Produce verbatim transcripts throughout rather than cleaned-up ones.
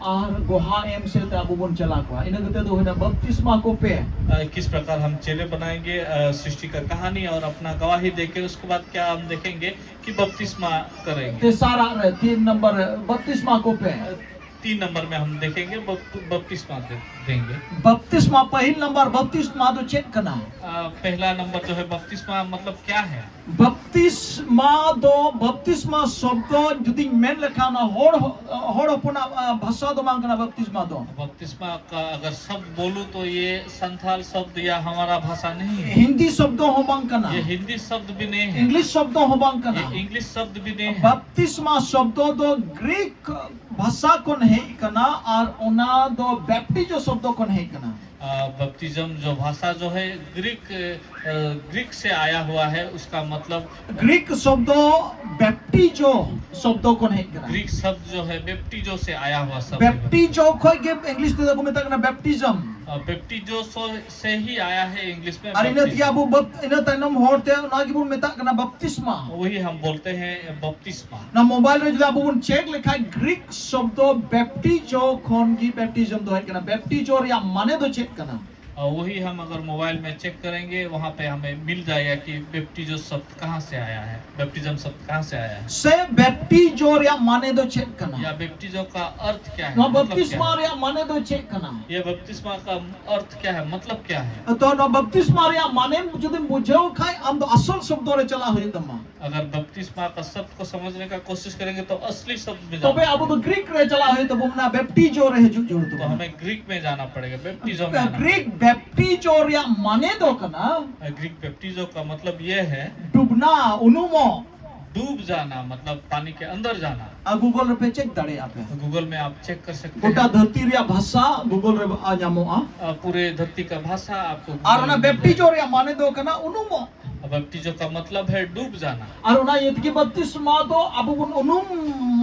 ᱟᱨ ᱜᱚᱦᱟ ᱮᱢ ᱥᱮᱫ ᱛᱮ ᱟᱵᱚ ᱵᱚᱱ ᱪᱟᱞᱟᱣ ᱠᱚᱣᱟ᱾ ᱤᱱᱟᱹ ᱠᱟᱛᱮ ᱫᱚ ᱦᱩᱭᱱᱟ ᱵᱟᱯᱛᱤᱥᱢᱟ ᱠᱚᱯᱮ᱾ अ, किस प्रकार हम चेले बनाएंगे, अ, सृष्टि का कहानी और अपना गवाही देके उसके बाद क्या हम देखेंगे कि बपतिस्मा करेंगे। ᱛᱮᱥᱟᱨᱟᱜ ᱨᱮ ᱛᱤᱱ ᱱᱚᱢᱵᱚᱨ ᱨᱮ ᱵᱟᱯᱛᱤᱥᱢᱟ ᱠᱚᱯᱮ᱾ तीन नंबर में हम देखेंगे बप-, बपतिस्मा दे-, देंगे। ᱵᱟᱯᱛᱤᱥᱢᱟ ᱯᱟᱹᱦᱤᱞ ᱱᱚᱢᱵᱚᱨ ᱵᱟᱯᱛᱤᱥᱢᱟ ᱫᱚ ᱪᱮᱫ ᱠᱟᱱᱟ? अ, पहला नंबर जो है बपतिस्मा मतलब क्या है? ᱵᱟᱯᱛᱤᱥᱢᱟ ᱫᱚ, ᱵᱟᱯᱛᱤᱥᱢᱟ ᱥᱚᱵᱫᱚ ᱡᱩᱫᱤᱧ ᱢᱮᱱ ᱞᱮᱠᱷᱟᱱ, ᱦᱚᱲ, ᱦᱚᱲ ᱦᱚᱯᱚᱱᱟᱜ ᱟ, ᱵᱷᱟᱥᱟ ᱫᱚ ᱵᱟᱝ ᱠᱟᱱᱟ ᱵᱟᱯᱛᱤᱥᱢᱟ ᱫᱚ᱾ बपतिस्मा का अगर शब्द बोलूं तो ये संथाल शब्द या हमारा भाषा नहीं है। ᱦᱤᱱᱫᱤ ᱥᱚᱵᱫᱚ ᱦᱚᱸ ᱵᱟᱝ ᱠᱟᱱᱟ᱾ ये हिंदी शब्द भी नहीं है। ᱤᱝᱞᱤᱥ ᱥᱚᱵᱫᱚ ᱦᱚᱸ ᱵᱟᱝ ᱠᱟᱱᱟ᱾ ये इंग्लिश शब्द भी नहीं है। ᱵᱟᱯᱛᱤᱥᱢᱟ ᱥᱚᱵᱫᱚ ᱫᱚ ᱜᱨᱤᱠ ᱵᱷᱟᱥᱟ ᱠᱷᱚᱱ ᱦᱮᱡ ᱠᱟᱱᱟ ᱟᱨ ᱚᱱᱟ ᱫᱚ ᱵᱮᱯᱴᱤᱡᱚ ᱥᱚᱵᱫᱚ ᱠᱷᱚᱱ ᱦᱮᱡ ᱠᱟᱱᱟ᱾ आ, बपतिज्म जो भाषा जो है ग्रीक, अ, ग्रीक से आया हुआ है, उसका मतलब ᱜᱨᱤᱠ ᱥᱚᱵᱫᱚ ᱵᱮᱯᱴᱤᱡᱚ ᱥᱚᱵᱫᱚ ᱠᱷᱚᱱ ᱦᱮᱡ ᱠᱟᱱᱟ᱾ ग्रीक शब्द जो है बेप्टिजो से आया हुआ शब्द है। ᱵᱮᱯᱴᱤᱡᱚ ᱠᱷᱚᱱ ᱜᱮ ᱤᱝᱞᱤᱥ ᱛᱮᱫᱚ ᱠᱚ ᱢᱮᱛᱟᱜ ᱠᱟᱱᱟ ᱵᱮᱯᱴᱤᱡᱚᱢ᱾ अ, बेप्टिजो सो- से ही आया है इंग्लिश में ᱟᱨ ᱤᱱᱟᱹ ᱛᱮᱜᱮ बपतिज्म। ᱟᱵᱚ ᱵᱟᱯ- ᱤᱱᱟᱹ ᱛᱟᱭᱱᱚᱢ ᱦᱚᱲ ᱛᱮ ᱚᱱᱟ ᱜᱮᱵᱚᱱ ᱢᱮᱛᱟᱜ ᱠᱟᱱᱟ ᱵᱟᱯᱛᱤᱥᱢᱟ᱾ वही हम बोलते हैं बपतिस्मा। ᱚᱱᱟ ᱢᱳᱵᱟᱭᱤᱞ ᱨᱮ ᱡᱩᱫᱤ ᱟᱵᱚ ᱵᱚᱱ ᱪᱮᱠ ᱞᱮᱠᱷᱟᱱ ᱜᱨᱤᱠ ᱥᱚᱵᱫᱚ ᱵᱮᱯᱴᱤᱡᱚ ᱠᱷᱚᱱ ᱜᱮ ᱵᱮᱯᱴᱤᱡᱚᱢ ᱫᱚ ᱦᱮᱡ ᱠᱟᱱᱟ᱾ ᱵᱮᱯᱴᱤᱡᱚ ᱨᱮᱭᱟᱜ ᱢᱟᱱᱮ ᱫᱚ ᱪᱮᱫ ᱠᱟᱱᱟ? और वही हम अगर मोबाइल में चेक करेंगे, वहाँ पे हमें मिल जाएगा कि बेप्टिजो शब्द कहाँ से आया है, बेप्टिज्म शब्द कहाँ से आया है। ᱥᱮ ᱵᱮᱯᱴᱤᱡᱚ ᱨᱮᱭᱟᱜ ᱢᱟᱱᱮ ᱫᱚ ᱪᱮᱫ ᱠᱟᱱᱟ? या बेप्टिजो का अर्थ क्या है, ᱱᱚᱣᱟ मतलब क्या ᱵᱟᱯᱛᱤᱥᱢᱟ है? ᱨᱮᱭᱟᱜ ᱢᱟᱱᱮ ᱫᱚ ᱪᱮᱫ ᱠᱟᱱᱟ? ये बपतिस्मा का अर्थ क्या है, मतलब क्या है? ᱛᱚ ᱱᱚᱣᱟ ᱵᱟᱯᱛᱤᱥᱢᱟ ᱨᱮᱭᱟᱜ ᱢᱟᱱᱮ ᱡᱩᱫᱤᱢ ᱵᱩᱡᱷᱟᱹᱣ ᱠᱷᱟᱱ, ᱟᱢ ᱫᱚ ᱟᱥᱚᱞ ᱥᱚᱵᱫᱚ ᱨᱮ ᱪᱟᱞᱟᱜ ᱦᱩᱭᱩᱜ ᱛᱟᱢᱟ᱾ अगर बपतिस्मा का शब्द को समझने का कोशिश करेंगे तो असली शब्द में ᱛᱚᱵᱮ जाना ᱟᱵᱚ ᱫᱚ पड़ेगा। ᱜᱨᱤᱠ ᱨᱮ ᱪᱟᱞᱟᱜ ᱦᱩᱭᱩᱜ ᱛᱟᱵᱚᱱᱟ, ᱵᱮᱯᱴᱤᱡᱚ ᱨᱮ ᱦᱤᱡᱩᱜ ᱡᱟᱹᱨᱩᱲ तो ᱛᱟᱵᱚᱱᱟ᱾ हमें ग्रीक में जाना पड़ेगा, बेप्टिज्म में जाना ᱜᱨᱤᱠ ᱵᱮᱯᱴᱤᱡᱚ ᱨᱮᱭᱟᱜ ᱢᱟᱱᱮ ᱫᱚ ᱠᱟᱱᱟ पड़ेगा। ग्रीक बेप्टिजो का मतलब यह है ᱰᱩᱵᱱᱟ, ᱩᱱᱩᱢᱚᱜ᱾ डूब जाना, मतलब पानी के अंदर जाना। ᱟᱨ ᱜᱩᱜᱚᱞ ᱨᱮᱯᱮ ᱪᱮᱠ ᱫᱟᱲᱮᱭᱟᱜᱼᱟ ᱯᱮ᱾ गूगल में आप चेक कर सकते ᱜᱚᱴᱟ हैं। ᱫᱷᱟᱹᱨᱛᱤ ᱨᱮᱭᱟᱜ ᱵᱷᱟᱥᱟ ᱜᱩᱜᱚᱞ ᱨᱮ ᱧᱟᱢᱚᱜᱼᱟ᱾ अ, पूरे धरती का भाषा आपको ᱟᱨ Google ᱚᱱᱟ में मिल ᱵᱮᱯᱴᱤᱡᱚ जाएगा। ᱨᱮᱭᱟᱜ ᱢᱟᱱᱮ ᱫᱚ ᱠᱟᱱᱟ ᱩᱱᱩᱢᱚᱜ᱾ बपटिज्म का मतलब है डूब जाना। ᱟᱨ ᱚᱱᱟ ᱤᱭᱟᱹ ᱛᱮᱜᱮ ᱵᱟᱯᱛᱤᱥᱢᱟ ᱫᱚ ᱟᱵᱚ ᱵᱚᱱ ᱩᱱᱩᱢ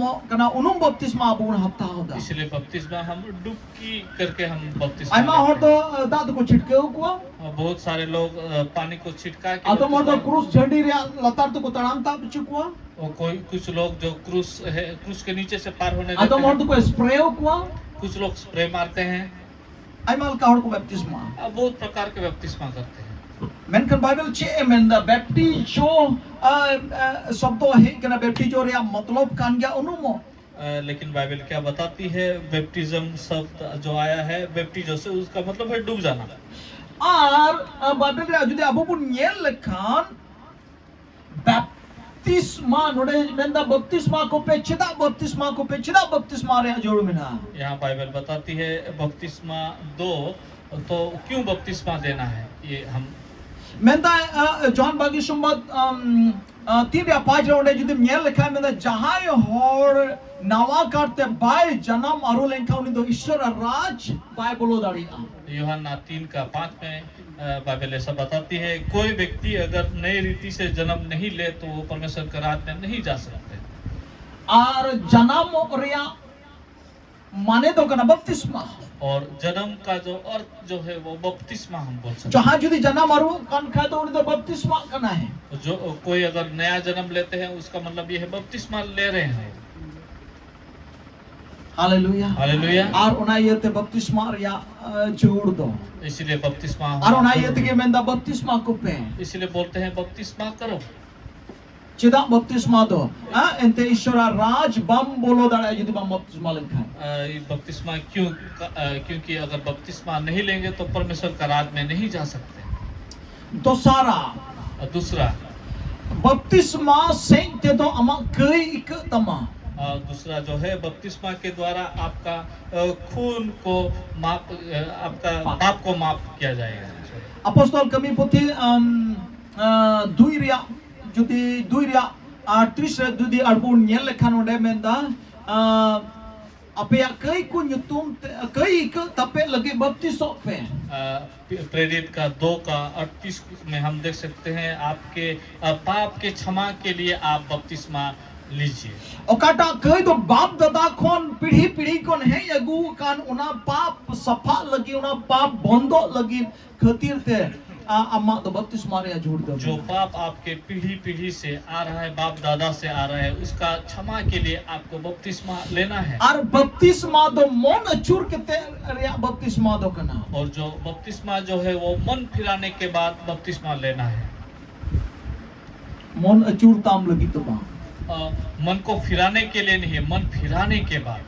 ᱠᱟᱱᱟ, ᱩᱱᱩᱢ ᱵᱟᱯᱛᱤᱥᱢᱟ ᱟᱵᱚ ᱵᱚᱱ ᱦᱟᱛᱟᱣ ᱮᱫᱟ᱾ इसलिए बपतिस्मा हम डुबकी करके हम बपतिस्मा ᱟᱭᱢᱟ ᱦᱚᱲ लेते ᱫᱚ, हैं। ᱟ, ᱫᱟᱜ ᱫᱚᱠᱚ ᱪᱷᱤᱴᱠᱟᱹᱣ ᱠᱚᱣᱟ᱾ और बहुत सारे लोग, अ, पानी को छिटका के ᱟᱫᱚᱢ ᱦᱚᱲ ᱫᱚ ᱵᱟᱯᱛᱤᱥᱢᱟ। क्रूस ᱡᱷᱟᱹᱰᱤ ᱨᱮᱭᱟᱜ ᱞᱟᱛᱟᱨ ᱛᱮᱠᱚ ᱛᱟᱲᱟᱢ ᱛᱟᱵ ᱦᱚᱪᱚ ᱠᱚᱣᱟ᱾ और कोई, कुछ लोग जो क्रूस है, क्रूस के नीचे से पार होने ᱟᱫᱚᱢ देते ᱦᱚᱲ हैं। ᱫᱚᱠᱚ ᱥᱯᱨᱮᱣ ᱠᱚᱣᱟ᱾ कुछ लोग स्प्रे मारते हैं। ᱟᱭᱢᱟ ᱞᱮᱠᱟ ᱦᱚᱲ ᱠᱚ ᱵᱟᱯᱛᱤᱥᱢᱟ᱾ अब बहुत प्रकार के बपतिस्मा करते हैं। ᱢᱮᱱᱠᱷᱟᱱ ᱵᱟᱭᱵᱮᱞ ᱪᱮᱫ ᱮ ᱢᱮᱱᱫᱟ? ᱵᱮᱯᱴᱤᱡᱚ, ᱟ, ᱟ, ᱥᱚᱵᱫᱚ ᱦᱮᱡ ᱠᱟᱱᱟ, ᱵᱮᱯᱴᱤᱡᱚ ᱨᱮᱭᱟᱜ ᱢᱚᱛᱞᱚᱵ ᱠᱟᱱ ᱜᱮᱭᱟ ᱩᱱᱩᱢᱚᱜ᱾ अ, लेकिन बाइबल क्या बताती है, बैप्टिज्म शब्द जो आया है बैप्टिजो से, उसका मतलब है डूब जाना। ᱟᱨ, ᱟ, ᱵᱟᱭᱵᱮᱞ ᱨᱮ ᱡᱩᱫᱤ ᱟᱵᱚ ᱵᱚᱱ ᱧᱮᱞ ᱞᱮᱠᱷᱟᱱ, ᱵᱟᱯᱛᱤᱥᱢᱟ, ᱱᱚᱰᱮ ᱢᱮᱱᱫᱟ, ᱵᱟᱯᱛᱤᱥᱢᱟ ᱠᱚᱯᱮ, ᱪᱮᱫᱟᱜ ᱵᱟᱯᱛᱤᱥᱢᱟ ᱠᱚᱯᱮ, ᱪᱮᱫᱟᱜ ᱵᱟᱯᱛᱤᱥᱢᱟ ᱨᱮᱭᱟᱜ ᱡᱟᱹᱨᱩᱲ ᱢᱮᱱᱟᱜᱼᱟ? यहाँ बाइबल बताती है, बपतिस्मा दो, तो क्यों बपतिस्मा देना है, ये हम ᱢᱮᱱᱫᱟ, ᱟ, ᱡᱚᱦᱟᱱ ᱵᱟᱜᱤ ᱥᱚᱢᱵᱟᱫ, ᱟᱢ, ᱟ, ᱛᱤᱱ ᱨᱮᱭᱟᱜ ᱯᱟᱸᱪ ᱨᱮ ᱚᱸᱰᱮ ᱡᱩᱫᱤᱢ ᱧᱮᱞ ᱞᱮᱠᱷᱟᱱ, ᱢᱮᱱᱫᱟ, ᱡᱟᱦᱟᱸᱭ ᱦᱚᱲ ᱱᱟᱣᱟ ᱠᱟᱨᱛᱮ ᱵᱟᱭ ᱡᱟᱱᱟᱢ ᱟᱹᱨᱩ ᱞᱮᱱᱠᱷᱟᱱ, ᱩᱱᱤ ᱫᱚ ᱤᱥᱥᱚᱨᱟᱜ ᱨᱟᱡᱽ ᱵᱟᱭ ᱵᱚᱞᱚ ᱫᱟᱲᱮᱭᱟᱜᱼᱟ᱾ यूहन्ना तीन का पाँच में, अ, बाइबल ऐसा बताती है, कोई व्यक्ति अगर नई रीति से जन्म नहीं ले, तो वो परमेश्वर के राज में नहीं जा सकते। ᱟᱨ ᱡᱟᱱᱟᱢᱚᱜ ᱨᱮᱭᱟᱜ ᱢᱟᱱᱮ ᱫᱚ ᱠᱟᱱᱟ ᱵᱟᱯᱛᱤᱥᱢᱟ᱾ और जन्म का जो अर्थ जो है, वो बपतिस्मा हम बोल सकते हैं। ᱡᱟᱦᱟᱸᱭ ᱡᱩᱫᱤ ᱡᱟᱱᱟᱢ ᱟᱹᱨᱩ ᱠᱟᱱ ᱠᱷᱟᱡ ᱫᱚ, ᱩᱱᱤ ᱫᱚ ᱵᱟᱯᱛᱤᱥᱢᱟᱜ ᱠᱟᱱᱟᱭ᱾ जो कोई अगर नया जन्म लेते हैं, उसका मतलब ये है बपतिस्मा ले रहे हैं। हालेलुया। हालेलुया। ᱟᱨ ᱚᱱᱟ ᱤᱭᱟᱹᱛᱮ ᱵᱟᱯᱛᱤᱥᱢᱟ ᱨᱮᱭᱟᱜ, ᱟ, ᱡᱟᱹᱨᱩᱲ ᱫᱚ᱾ इसीलिए बपतिस्मा ᱟᱨ ᱚᱱᱟ ᱤᱭᱟᱹ ᱛᱮᱜᱮ ᱢᱮᱱᱫᱟ, ᱵᱟᱯᱛᱤᱥᱢᱟ ᱠᱚᱯᱮ᱾ इसीलिए बोलते हैं, बपतिस्मा करो। ᱪᱮᱫᱟᱜ ᱵᱟᱯᱛᱤᱥᱢᱟ ᱫᱚ? ᱦᱮᱸ, ᱮᱱᱛᱮ ᱤᱥᱥᱚᱨᱟᱜ ᱨᱟᱡᱽ ᱵᱟᱢ ᱵᱚᱞᱚ ᱫᱟᱲᱮᱭᱟᱜᱼᱟ ᱡᱩᱫᱤ ᱵᱟᱢ ᱵᱟᱯᱛᱤᱥᱢᱟ ᱞᱮᱱᱠᱷᱟᱱ᱾ अ, ये बपतिस्मा क्यों, अ, क्योंकि अगर बपतिस्मा नहीं लेंगे तो परमेश्वर का राज में नहीं जा सकते। ᱫᱚᱥᱟᱨᱟ, और दूसरा, ᱵᱟᱯᱛᱤᱥᱢᱟ ᱥᱮᱡ ᱛᱮᱫᱚ ᱟᱢᱟᱜ ᱠᱟᱹᱭ ᱤᱠᱟᱹᱜ ᱛᱟᱢᱟ᱾ अ, दूसरा जो है, बपतिस्मा के द्वारा आपका, अ, खून को माफ, अ, आपका पाप। पाप को माफ किया जाएगा। ᱟᱯᱚᱥᱛᱚᱞ ᱠᱟᱹᱢᱤ ᱯᱩᱛᱷᱤ, ᱟᱢ, ᱟ, ᱫᱩᱭ ᱨᱮᱭᱟᱜ, ᱡᱩᱫᱤ ᱫᱩᱭ ᱨᱮᱭᱟᱜ ᱟᱴᱛᱨᱤᱥ ᱨᱮ ᱡᱩᱫᱤ ᱟᱨ ᱵᱚᱱ ᱧᱮᱞ ᱞᱮᱠᱷᱟᱱ, ᱚᱸᱰᱮ ᱢᱮᱱᱫᱟ, ᱟ, ᱟᱯᱮᱭᱟᱜ ᱠᱟᱹᱭ ᱠᱚ ᱧᱩᱛᱩᱢ ᱛᱮ, ᱠᱟᱹᱭ ᱤᱠᱟᱹᱜ ᱛᱟᱯᱮ ᱞᱟᱹᱜᱤᱫ ᱵᱟᱯᱛᱤᱥᱚᱜ ᱯᱮ᱾ अ, प्रेरित का दो का अड़तीस में हम देख सकते हैं, आपके, अ, पाप के क्षमा के लिए आप बपतिस्मा लीजिए। ᱚᱠᱟᱴᱟᱜ ᱠᱟᱹᱭ ᱫᱚ ᱵᱟᱯ ᱫᱟᱫᱟ ᱠᱷᱚᱱ ᱯᱤᱲᱦᱤ ᱯᱤᱲᱦᱤ ᱠᱷᱚᱱ ᱦᱮᱡ ᱟᱹᱜᱩ ᱟᱠᱟᱱ, ᱚᱱᱟ ᱯᱟᱯ ᱥᱟᱯᱷᱟᱜ ᱞᱟᱹᱜᱤᱫ, ᱚᱱᱟ ᱯᱟᱯ ᱵᱚᱱᱫᱚᱜ ᱞᱟᱹᱜᱤᱫ ᱠᱷᱟᱹᱛᱤᱨ ᱛᱮ, ᱟ, ᱟᱢᱟᱜ ᱫᱚ ᱵᱟᱯᱛᱤᱥᱢᱟ ᱨᱮᱭᱟᱜ ᱡᱷᱩᱲ ᱫᱚ ᱡᱚ ᱢᱮᱱᱟᱜᱼᱟ᱾ ᱯᱟᱯ ᱟᱯᱠᱮ ᱯᱤᱲᱦᱤ ᱯᱤᱲᱦᱤ ᱥᱮ ᱟ ᱨᱟᱦᱟ ᱦᱮ, ᱵᱟᱯ ᱫᱟᱫᱟ ᱥᱮ ᱟ ᱨᱟᱦᱟ ᱦᱮ, ᱩᱥᱠᱟ ᱠᱷᱟᱢᱟ ᱠᱮ ᱞᱤᱭᱮ ᱟᱯᱠᱚ ᱵᱟᱯᱛᱤᱥᱢᱟ ᱞᱮᱱᱟ ᱦᱮ᱾ ᱟᱨ ᱵᱟᱯᱛᱤᱥᱢᱟ ᱫᱚ ᱢᱚᱱ ᱟᱹᱪᱩᱨ ᱠᱟᱛᱮ ᱨᱮᱭᱟᱜ ᱵᱟᱯᱛᱤᱥᱢᱟ ᱫᱚ ᱠᱟᱱᱟ᱾ ᱚᱨ ᱡᱚ ᱵᱟᱯᱛᱤᱥᱢᱟ ᱡᱚ ᱦᱮ ᱣᱚ ᱢᱚᱱ ᱯᱷᱤᱨᱟᱱᱮ ᱠᱮ ᱵᱟᱫ ᱵᱟᱯᱛᱤᱥᱢᱟ ᱞᱮᱱᱟ ᱦᱮ᱾ ᱢᱚᱱ ᱟᱹᱪᱩᱨ ᱛᱟᱢ ᱞᱟᱹᱜᱤᱫ ᱫᱚ ᱵᱟᱝ᱾ ᱟ, ᱢᱚᱱ ᱠᱚ ᱯᱷᱤᱨᱟᱱᱮ ᱠᱮ ᱞᱤᱭᱮ ᱱᱤᱦᱤ, ᱢᱚᱱ ᱯᱷᱤᱨᱟᱱᱮ ᱠᱮ ᱵᱟᱫ᱾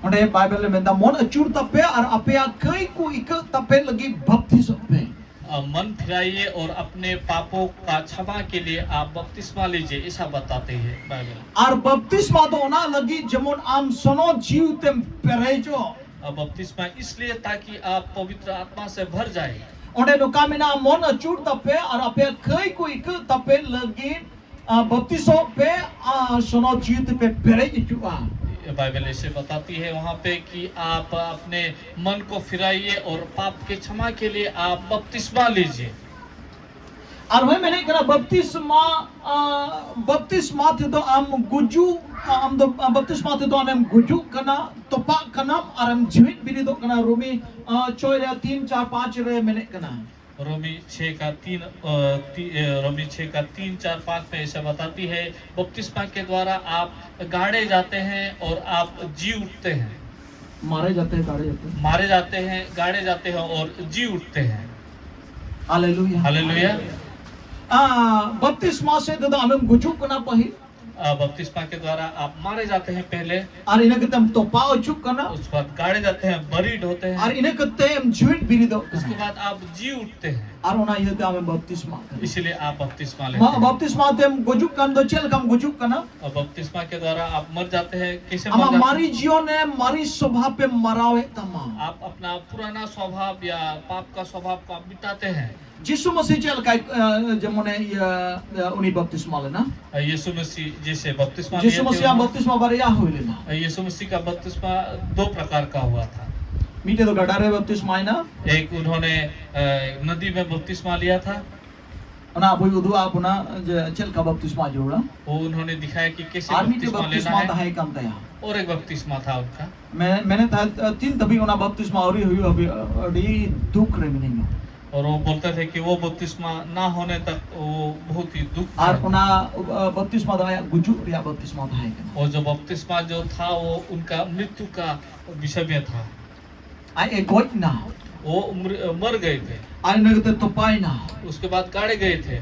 ᱚᱸᱰᱮ ᱵᱟᱭᱵᱮᱞ ᱨᱮ ᱢᱮᱱᱫᱟ, ᱢᱚᱱ ᱟᱹᱪᱩᱨ ᱛᱟᱯᱮ ᱟᱨ ᱟᱯᱮᱭᱟᱜ ᱠᱟᱹᱭ ᱠᱚ ᱤᱠᱟᱹᱜ ᱛᱟᱯᱮ ᱞᱟᱹᱜᱤᱫ ᱵᱟᱯᱛᱤᱥᱚᱜ ᱯᱮ᱾ ᱟ, ᱢᱚᱱ ᱯᱷᱤᱨᱟᱭᱮ ᱚᱨ ᱟᱯᱱᱮ ᱯᱟᱯᱚ ᱠᱟ ᱠᱷᱟᱢᱟ ᱠᱮ ᱞᱤᱭᱮ ᱟᱯ ᱵᱟᱯᱛᱤᱥᱢᱟ ᱞᱤᱡᱤᱭᱮ, ᱮᱥᱟ ᱵᱟᱛᱟᱛᱮ ᱦᱮ ᱵᱟᱭᱵᱮᱞ᱾ ᱟᱨ ᱵᱟᱯᱛᱤᱥᱢᱟ ᱫᱚ ᱚᱱᱟ ᱞᱟᱹᱜᱤᱫ ᱡᱮᱢᱚᱱ ᱟᱢ ᱥᱚᱱᱚᱛ ᱡᱤᱣᱤ ᱛᱮᱢ ᱯᱮᱨᱮᱡᱚᱜ᱾ ᱟ, ᱵᱟᱯᱛᱤᱥᱢᱟ ᱤᱥᱞᱤᱭᱮ ᱛᱟᱠᱤ ᱟᱯ ᱯᱚᱵᱤᱛᱨ ᱟᱛᱢᱟ ᱥᱮ ᱵᱷᱟᱨ ᱡᱟᱭᱮ᱾ ᱚᱸᱰᱮ ᱱᱚᱝᱠᱟ ᱢᱮᱱᱟᱜᱼᱟ, ᱢᱚᱱ ᱟᱹᱪᱩᱨ ᱛᱟᱯᱮ ᱟᱨ ᱟᱯᱮᱭᱟᱜ ᱠᱟᱹᱭ ᱠᱚ ᱤᱠᱟᱹᱜ ᱛᱟᱯᱮ ᱞᱟᱹᱜᱤᱫ, ᱟ, ᱵᱟᱯᱛᱤᱥᱚᱜ ᱯᱮ ᱟᱨ ᱥᱚᱱᱚᱛ ᱡᱤᱣᱤ ᱛᱮᱯᱮ ᱯᱮᱨᱮᱡ ᱦᱚᱪᱚᱜᱼᱟ᱾ ये बाइबल ऐसे बताती है वहाँ पे कि आप अपने मन को फिराइए और पाप के क्षमा के लिए आप बपतिस्मा लीजिए। ᱟᱨᱦᱚᱸᱭ ᱢᱮᱱᱮᱫ ᱠᱟᱱᱟ, ᱵᱟᱯᱛᱤᱥᱢᱟ, ᱟ, ᱵᱟᱯᱛᱤᱥᱢᱟ ᱛᱮᱫᱚ ᱟᱢ ᱜᱩᱡᱩᱜ, ᱟᱢ ᱫᱚ, ᱟ, ᱵᱟᱯᱛᱤᱥᱢᱟ ᱛᱮᱫᱚ ᱟᱢᱮᱢ ᱜᱩᱡᱩᱜ ᱠᱟᱱᱟ, ᱛᱚᱯᱟᱜ ᱠᱟᱱᱟᱢ ᱟᱨᱮᱢ ᱡᱤᱣᱤᱫ ᱵᱤᱨᱤᱫᱚᱜ ᱠᱟᱱᱟ᱾ ᱨᱳᱢᱤ, ᱟ, ᱪᱷᱚᱭ ᱨᱮ ᱛᱤᱱ, ᱪᱟᱨ, ᱯᱟᱸᱪ ᱨᱮ ᱢᱮᱱᱮᱫ ᱠᱟᱱᱟ᱾ रोमी छः का तीन, अ, ती-, अ, रोमी छः का तीन, चार, पाँच में ऐसा बताती है, बपतिस्मा के द्वारा आप गाड़े जाते हैं और आप जी उठते हैं। मारे जाते हैं, गाड़े जाते हैं। मारे जाते हैं, गाड़े जाते हैं और जी उठते हैं। हालेलुया। हालेलुया। ᱟ, ᱵᱟᱯᱛᱤᱥᱢᱟ ᱥᱮᱫ ᱛᱮᱫᱚ ᱟᱢᱮᱢ ᱜᱩᱡᱩᱜ ᱠᱟᱱᱟ ᱯᱟᱹᱦᱤᱞ᱾ ᱟ, बपतिस्मा के द्वारा आप मारे जाते हैं पहले। ᱟᱨ ᱤᱱᱟᱹ ᱠᱟᱛᱮᱢ ᱛᱚᱯᱟ ᱚᱪᱚᱜ ᱠᱟᱱᱟ᱾ उसके बाद गाड़े जाते हैं, buried होते हैं। ᱟᱨ ᱤᱱᱟᱹ ᱠᱟᱛᱮᱢ ᱡᱤᱣᱤᱫ ᱵᱤᱨᱤᱫᱚᱜ ᱠᱟᱱᱟ᱾ उसके बाद आप जी उठते हैं। ᱟᱨ ᱚᱱᱟ ᱤᱭᱟᱹᱛᱮ ᱟᱢᱮᱢ ᱵᱟᱯᱛᱤᱥᱢᱟ ᱠᱟᱱᱟ᱾ इसीलिए आप बपतिस्मा लेते ᱢᱟ-, हैं। ᱵᱟᱯᱛᱤᱥᱢᱟ ᱛᱮᱢ ᱜᱩᱡᱩᱜ ᱠᱟᱱ ᱫᱚ ᱪᱮᱫ ᱞᱮᱠᱟᱢ ᱜᱩᱡᱩᱜ ᱠᱟᱱᱟ? और बपतिस्मा के द्वारा आप मर जाते हैं। कैसे मर ᱟᱢᱟᱜ जाते हैं? ᱢᱟᱨᱮ ᱡᱤᱭᱚᱱᱮ ᱢᱟᱨᱮ ᱥᱚᱵᱷᱟᱵᱮᱢ ᱢᱟᱨᱟᱣᱮᱫ ᱛᱟᱢᱟ᱾ आप अपना पुराना स्वभाव या पाप का स्वभाव को आप मिटाते हैं। ᱡᱤᱥᱩ ᱢᱟᱹᱥᱤ ᱪᱮᱫ ᱞᱮᱠᱟᱭ, ᱮ, ᱡᱮᱢᱚᱱᱮ, ᱤᱭᱟᱹ, ᱮ, ᱩᱱᱤ ᱵᱟᱯᱛᱤᱥᱢᱟ ᱞᱮᱱᱟ? यीशु मसीह जैसे बपतिस्मा ᱡᱤᱥᱩ ᱞᱤᱭᱟ ᱢᱟᱹᱥᱤᱭᱟᱜ ᱛᱷᱮ, ᱵᱟᱯᱛᱤᱥᱢᱟ ᱵᱟᱨᱭᱟ ᱦᱩᱭ ᱞᱮᱱᱟ᱾ यीशु मसीह का बपतिस्मा दो प्रकार का हुआ था। ᱢᱤᱫᱴᱮᱡ ᱫᱚ ᱜᱟᱰᱟ ᱨᱮ ᱵᱟᱯᱛᱤᱥᱢᱟᱭᱮᱱᱟ᱾ एक उन्होंने, अ, नदी में बपतिस्मा लिया था। ᱚᱱᱟ ᱟᱵᱚᱭ ᱩᱫᱩᱜ ᱟᱵᱚᱱᱟ ᱡᱮ ᱪᱮᱫ ᱞᱮᱠᱟ ᱵᱟᱯᱛᱤᱥᱢᱟ ᱡᱟᱹᱨᱩᱲᱟ᱾ वो उन्होंने दिखाया कि कैसे ᱟᱨ ᱢᱤᱫᱴᱮᱡ बपतिस्मा लेना ᱵᱟᱯᱛᱤᱥᱢᱟ है। ᱛᱟᱦᱮᱸ ᱠᱟᱱ ᱛᱟᱭᱟ᱾ और एक बपतिस्मा था उनका। ᱢᱮ- ᱢᱮᱱᱮᱫ ᱛᱟᱦᱮᱸᱫ, ᱛᱤᱱ ᱫᱷᱟᱹᱵᱤᱡ ᱚᱱᱟ ᱵᱟᱯᱛᱤᱥᱢᱟ ᱟᱹᱣᱨᱤ ᱦᱩᱭᱩᱜ ᱦᱟᱹᱵᱤᱡ ᱟᱹᱰᱤ ᱫᱩᱠ ᱨᱮ ᱢᱤᱱᱟᱹᱧᱟ᱾ और वो बोलते थे कि वो बपतिस्मा ना होने तक वो बहुत ही दुख ᱟᱨ था। ᱚᱱᱟ ᱟ, ᱵᱟᱯᱛᱤᱥᱢᱟ ᱫᱚ ᱟᱭᱟᱜ ᱜᱩᱡᱩᱜ ᱨᱮᱭᱟᱜ ᱵᱟᱯᱛᱤᱥᱢᱟ ᱛᱟᱦᱮᱸ ᱠᱟᱱᱟ᱾ और जो बपतिस्मा जो था, वो उनका मृत्यु का विषय में था। ᱟᱡ ᱮ ᱜᱚᱡ ᱮᱱᱟ᱾ वो मर, मर गए थे। ᱟᱨ ᱤᱱᱟᱹ ᱠᱟᱛᱮ ᱛᱚᱯᱟᱭᱮᱱᱟ᱾ उसके बाद गाड़े गए थे।